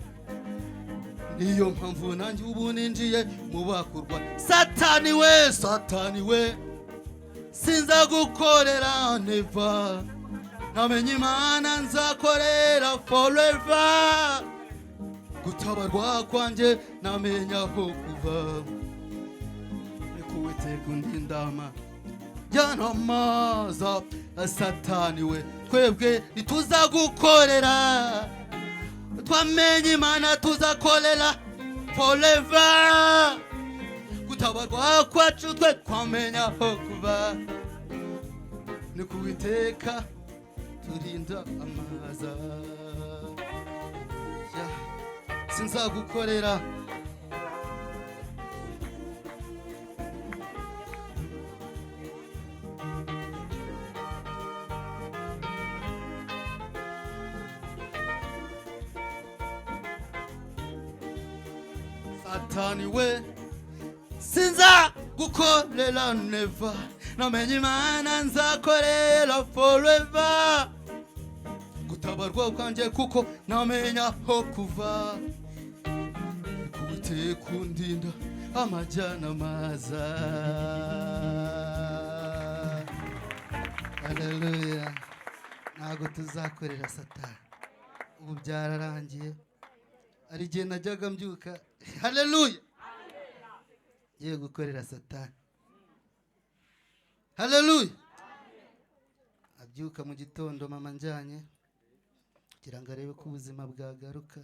Niyo mpamvu nanjye ubu ninjiye mu bakurwa. Satani we, Satani we, sinzagukorera, never. Namenye Imana nzakorera forever. Gutabarwa kwanjye namenya aho kuva. Nikuwiteka undindama jyanamaza. Satani we, twebwe ntituzagukorera. Twamenye Imana tuzakorera forever. Gutabarwa kwacu twe twamenya aho kuva. Ni Kuwiteka turinda amaza. Ya, sinzagukorera. Satani we, sinza gukorera, never. Namenye Imana nzakorera forever. Gutabarwa kwanjye kuko namenya aho kuva. Kuwiteka undinda amajyana maza. Haleluya! Ntabwo tuzakorera Satani, ubu byararangiye. Hari igihe najyaga mbyuka, haleluya, ngiye gukorera Satani. Haleluya! Abyuka mu gitondo, mama njyanye kugira ngo arebe ko ubuzima bwagaruka,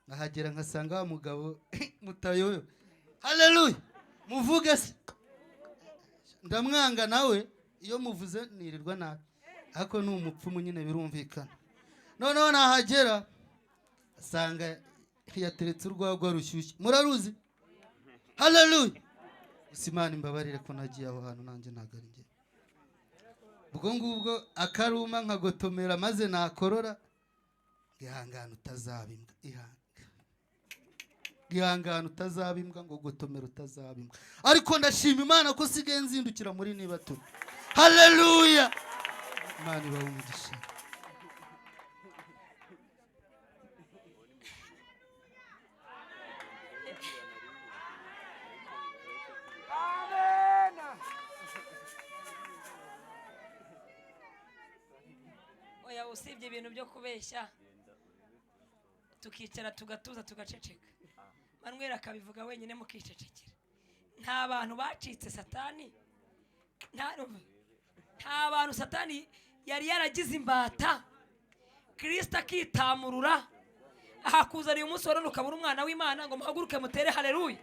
nkahagera nkasanga wa mugabo mutayobewe. Haleluya! Muvuge se? Ndamwanga nawe, iyo muvuze nirirwa nabi, ariko ni umupfumu nyine, birumvikana. Noneho nahagera asanga yateretse urwagwa rushyushye, muraruzi. Haleluya! Gusa Imana imbabarire ko nagiye aho hantu, nanjye ntabwo ari njye. Ubwo ngubwo akaruma nkagotomera, maze nakorora: "Ihangane utazaba imbwa, ihangane, ihangane utazaba imbwa," ngo gotomera utazaba imbwa. Ariko ndashima Imana ko sigaye nzindukira muri niba turi. Haleluya! Imana ibahe umugisha. Oya, usibye ibintu byo kubeshya, tukicara tugatuza, tugaceceka. Manuel akabivuga wenyine mukicecekera. Nta bantu bacitse Satani, nta bantu Satani yari yaragize imbata, Kristo akitamurura ahakuzaniye umunsi wa none ukabura umwana w'Imana ngo muhaguruke mutere haleluya.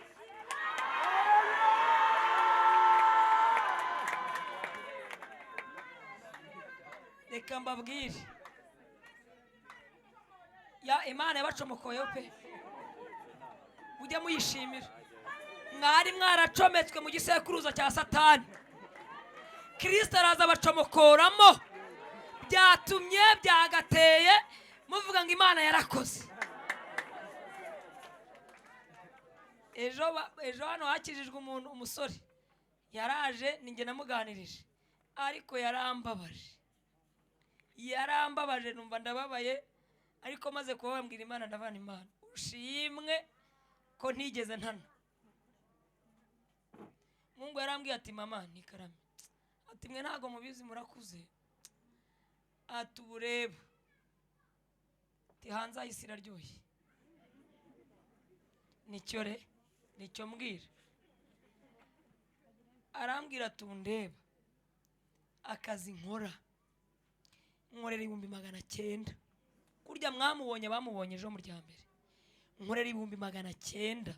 Reka mbabwire, ya Imana yabacomokoyeho pe, mujye muyishimira. Mwari mwaracometswe mu gisekuruza cya Satani, Kristo araza abacomokoramo, byatumye byagateye muvuga ngo Imana yarakoze. Ejo hano hakijijwe umuntu, umusore yaraje, ninjye namuganirije, ariko yarambabaje numva ndababaye, ariko maze kubabwira Imana ndabana Imana ushimwe ko ntigeze ntana. Mungu yarambwiye ati mama nikarame, ati mwe ntago mubizi murakuze, ati ubureba ati hanze ahisi iraryoshye. Nicyo re nicyo mbwira. Arambwira ati undeba akazi nkora nkorera 900,000, kurya mwamubonye bamubonye ejo mu rya mbere, nkorera 900,000,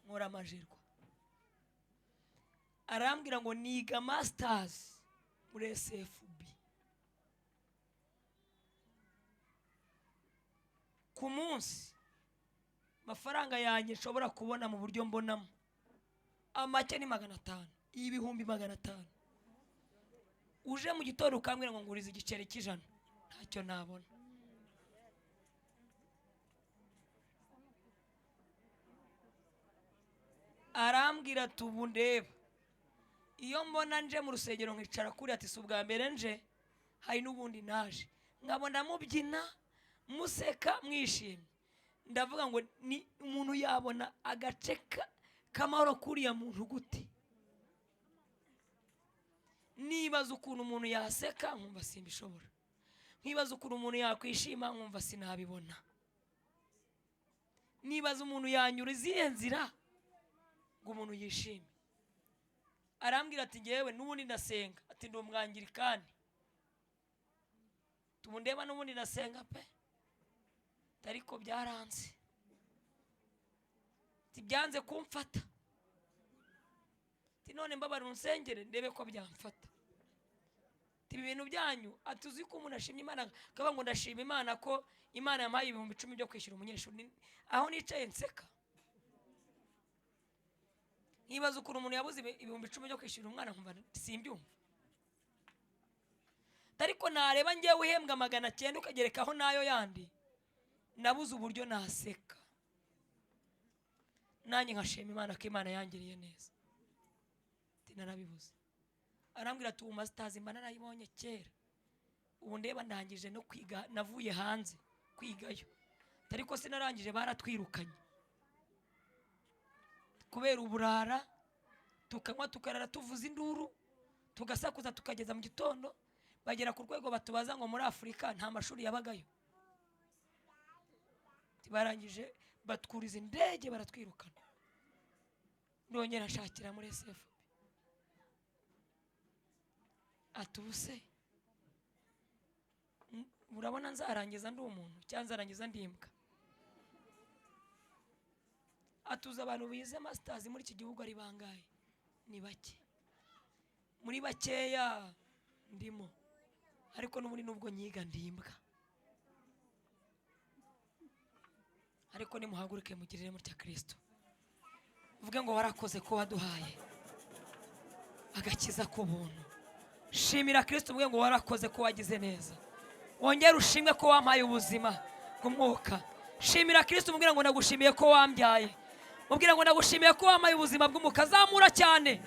nkora amajerwa. Arambwira ngo niga masters muri SFB ku munsi mafaranga yanjye nshobora kubona mu buryo mbonamo amake ni 500, 500,000. Uje mu gitondo ukambwira ngo ngurize igiceri cy'ijana, ntacyo nabona. Arambwira ati ubu ndeba iyo mbona nje mu rusengero nkicara kuri, ati si ubwa mbere nje, hari n'ubundi naje nkabona mubyina museka mwishimye, ndavuga ngo ni umuntu yabona agace k'amahoro kuriya muntu gute? Nibaza ukuntu umuntu yaseka nkumva simbishobora, nkibaza ukuntu umuntu yakwishima nkumva sinabibona, nibaza umuntu yanyura izihe nzira ngo umuntu yishime. Arambwira ati ngewe n'ubundi ndasenga, ati ndi umwangirikani, tumundeba n'ubundi ndasenga pe, ariko byaranze, ati byanze kumfata, ati none mbabara unsengere ndebe ko byamfata. Ati ibi bintu byanyu, ati uzi ko umuntu ashimye Imana akaba ngo ndashima Imana ko Imana yampaye 10,000 byo kwishyura umunyeshuri, aho nicaye nseka nkibaza ukuntu umuntu yabuze 10,000 byo kwishyura umwana nkumva simbyumva. Ariko nareba ngewe uhembwa 900 ukagerekaho nayo yandi, nabuze uburyo naseka. Nanjye nkashima Imana ko Imana yangiriye neza, ati narabibuze. Arambwira ati ubu masters mba narayibonye kera, ubu ndeba ndangije no kwiga, navuye hanze kwigayo, ariko sinarangije baratwirukanye kubera uburara, tukanywa tukarara tuvuza induru, tugasakuza tukageza mu gitondo, bagera ku rwego batubaza ngo muri Afurika nta mashuri yabagayo. Barangije batwuriza indege baratwirukana, ndongera nshakira muri SFB. Ati ubuse murabona nzarangiza ndi umuntu cyangwa nzarangiza ndi imbwa? Atuza abantu bize masters muri iki gihugu ari bangahe? Ni bake. Muri bakeya ndimo, ariko n'ubundi nubwo nyiga ndimbwa. Ariko nimuhaguruke mugirire mutya Kristo, uvuge ngo warakoze ko waduhaye agakiza k'ubuntu. Shimira Kristo uvuge ngo warakoze ko wagize neza, wongere ushimwe ko wampaye ubuzima bw'umwuka. Shimira Kristo umubwira ngo ndagushimiye ko wambyaye, mubwira ngo ndagushimiye ko wampaye ubuzima bw'umwuka. Zamura cyane,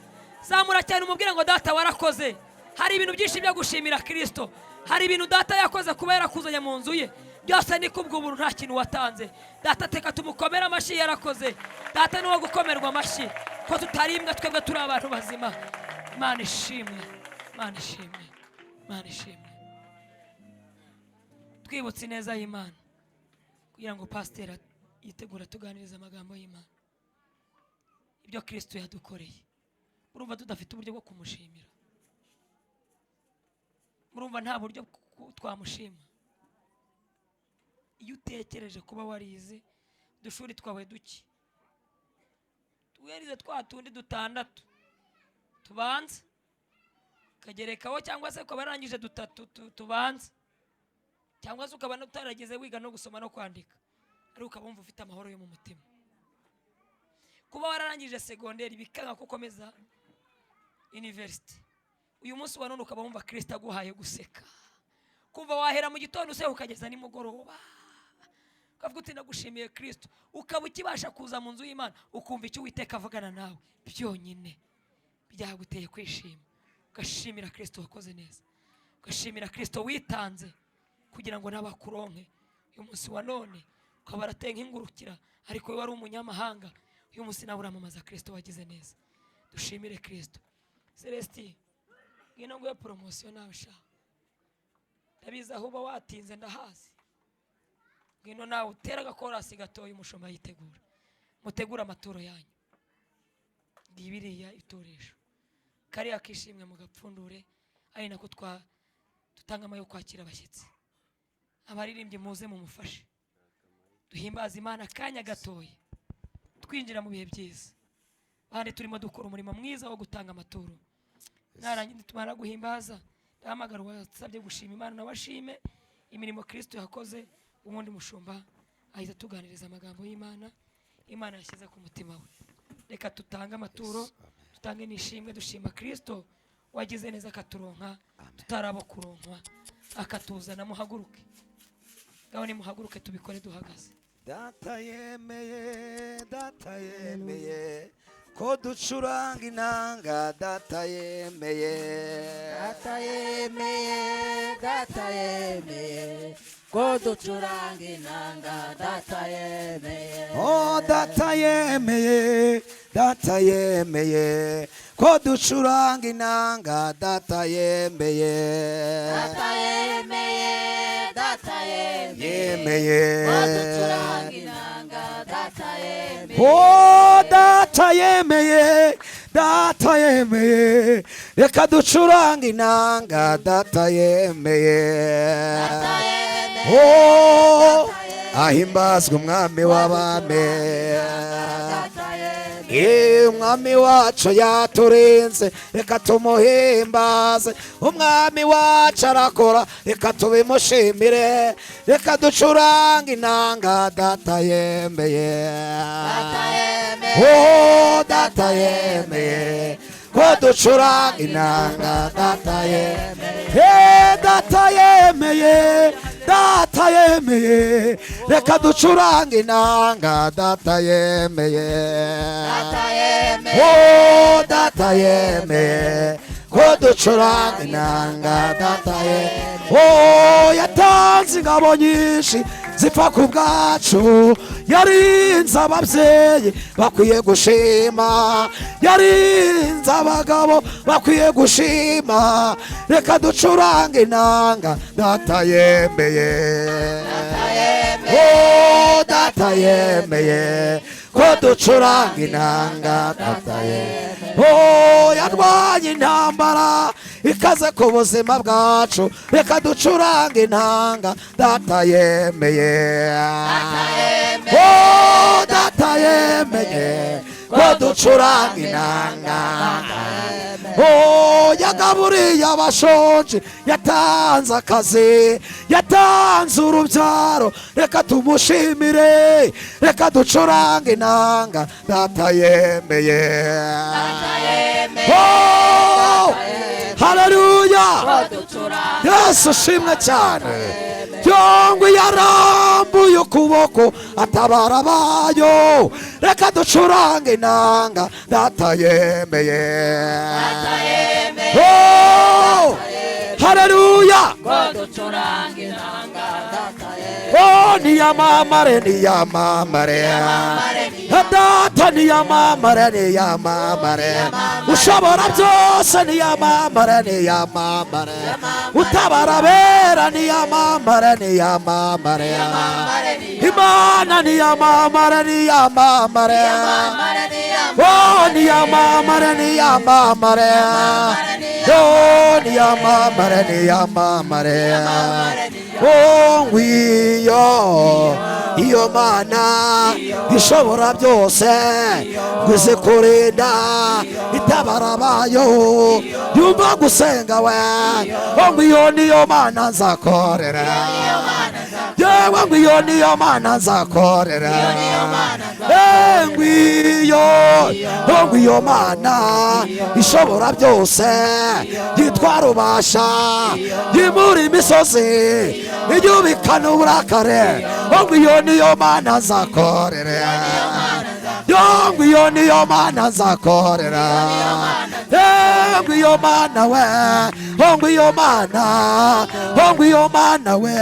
zamura cyane, umubwira ngo data warakoze. Hari ibintu byinshi byo gushimira Kristo, hari ibintu data yakoze kuba yarakuzanye mu nzu ye, byose ni kubw'ubuntu, nta kintu watanze. Data teka tumukomere amashyi, yarakoze. Data ni uwo gukomerwa amashyi, ko tutari imbwa, twebwe turi abantu bazima. Imana ishimwe, Imana ishimwe, Imana ishimwe. Twibutse ineza y'Imana kugira ngo pasiteri Yitegura tuganiriza amagambo y'Imana, ibyo Kristo yadukoreye. Murumva tudafite uburyo bwo kumushimira? Murumva nta buryo twamushima? Iyo utekereje kuba warize udushuri twawe duke, warize twa tundi dutandatu tubanza ukagerekaho, cyangwa se ukaba warangije dutatu tubanza, cyangwa se ukaba utarageze wiga no gusoma no kwandika, ariko ukaba wumva ufite amahoro yo mu mutima. Kuba wararangije segonderi bikanga ko ukomeza university, uyu munsi wa none ukaba wumva Kristo aguhaye guseka, kuva wahera mu gitondo useka ukageza nimugoroba, ukavuga uti ndagushimiye Kristo, ukaba ukibasha kuza mu nzu y'Imana ukumva icyo Uwiteka avugana nawe, byonyine byaguteye kwishima, ugashimira Kristo wakoze neza, ugashimira Kristo witanze kugira ngo n'abakuronke. Uyu munsi wa none ukaba warateye nk'ingurukira, ariko wowe wari umunyamahanga, uyu munsi nawe uramamaza Kristo wagize neza. Dushimire Kristo. Celestine, ngwino nguhe poromosiyo nawe sha, ndabizi aho uba watinze ndahazi. Ngwino nawe utere agakorasi gatoya, umushumba yitegura, mutegure amaturo yanyu. Ngibiriya itoresho kariya kishimwe mugapfundure, ari nako tutanga amayo kwakira abashyitsi. Abaririmbyi muze mumufashe, duhimbaze Imana akanya gatoya, twinjira mu bihe byiza. Bandi turimo dukora umurimo mwiza wo gutanga amaturo. Narangiza tumara guhimbaza, ndahamagara uwasabye gushima Imana nawe ashime imirimo Kristo yakoze, ubundi mushumba ahita tuganiriza amagambo y'Imana Imana yashyize ku mutima we. Reka tutange amaturo, tutange n'ishimwe, dushima Kristo wagize neza akaturonka tutarabo kuronkwa, akatuzana. Muhaguruke ngaho, nimuhaguruke tubikore duhagaze. Data yemeye, data yemeye ko ducuranga inanga, data yemeye, data yemeye, data yemeye ko ducuranga inanga, data yemeye. Oh data yemeye, data yemeye ko ducuranga inanga, data yemeye, data yemeye, data yemeye ko ducuranga inanga, data yemeye. Oh data yemeye, data yemeye reka ducuranga inanga, data yemeye. Oh ahimbazwe umwami w'abami, umwami wacu yaturinze reka tumuhimbaze, umwami wacu arakora reka tubimushimire, reka ducurange inanga, data yemeye. Oh data yemeye ko ducuranga inanga, data yemeye, data yemeye, data yemeye reka ducurange inanga, data yemeye. Oh data yemeye ko ducuranga inanga, data yemeye. Oh yatanze ingabo nyinshi zipfa ku bwacu, yarinze ababyeyi bakwiye gushima, yarinze abagabo bakwiye gushima, reka ducurange inanga, data yemeye. Oh data yemeye ko ducuranga inanga, data yemeye. Oh yarwanye intambara ikaze ku buzima bwacu, reka ducurange inanga, data yemeye. Oh data yemeye ko ducuranga inanga. Oh yagaburiye abashonje, yatanze akazi, yatanze urubyaro, reka tumushimire, reka ducurange inanga, data yemeye. Oh haleluya, Yesu shimwe cyane. Yongwe yarambuye ukuboko atabara abayo, reka ducurange inanga, data yemeye. Oh haleluya, oh niyamamare, niyamamare data Data niyamamare, niyamamare, ushobora byose niyamamare, niyamamare, utabara abera niyamamare, niyamamare, Imana niyamamare, niyamamare, oh niyamamare, niyamamare, oh niyamamare, niyamamare, oh ngwiyo iyo mana ishobora byose guze kurinda itabara bayo yumva gusenga we, oh ngwiyo niyo mana nzakorera, yewe ngwiyo niyo mana nzakorera, ngwiyo, oh ngwiyo mana ishobora byose yitwa rubasha yimura imisozi iyubikana uburakare, oh ngwiyo niyo mana nzakorera, yo ngwiyo niyo mana nzakorera, ngwiyo mana we, oh ngwiyo mana, oh ngwiyo mana we,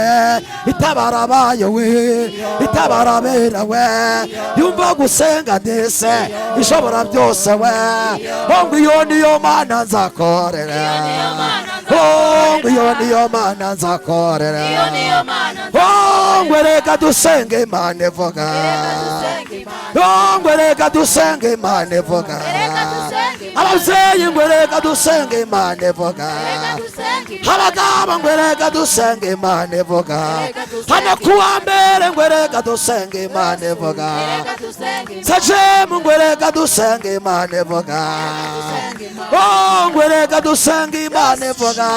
itabara bayo we, itabara abera we, yumva gusenga ndetse ishobora byose we, oh ngwiyo niyo mana nzakorera, oh ngwiyo niyo mana nzakorera, oh ngwereka dusenge Imana ivuga, oh ngwereka dusenge Imana ivuga, ababyeyi ngwereka dusenge Imana ivuga, abagabo ngwereka dusenge Imana ivuga, hano kuwa mbere ngwereka dusenge Imana ivuga, sajemu ngwereka dusenge Imana ivuga, oh ngwereka dusenge Imana ivuga,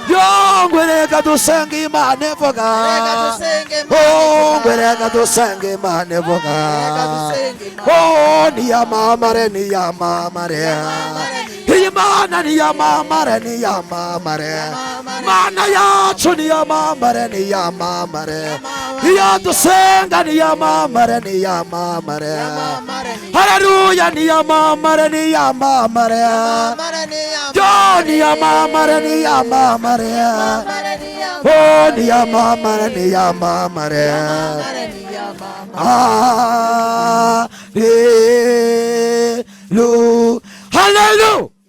yo ngwereka dusenge Imana ivuga, oh ngwereka dusenge Imana ivuga, oh niyamamare, niyamamare, Imana niyamamare, niyamamare, Mana yacu niyamamare, niyamamare, iyo dusenga niyamamare, niyamamare, haleluya niyamamare, niyamamare, yo niyamamare, niyamamare, oh niyamamare, niyamamare, haleluya, haleluya.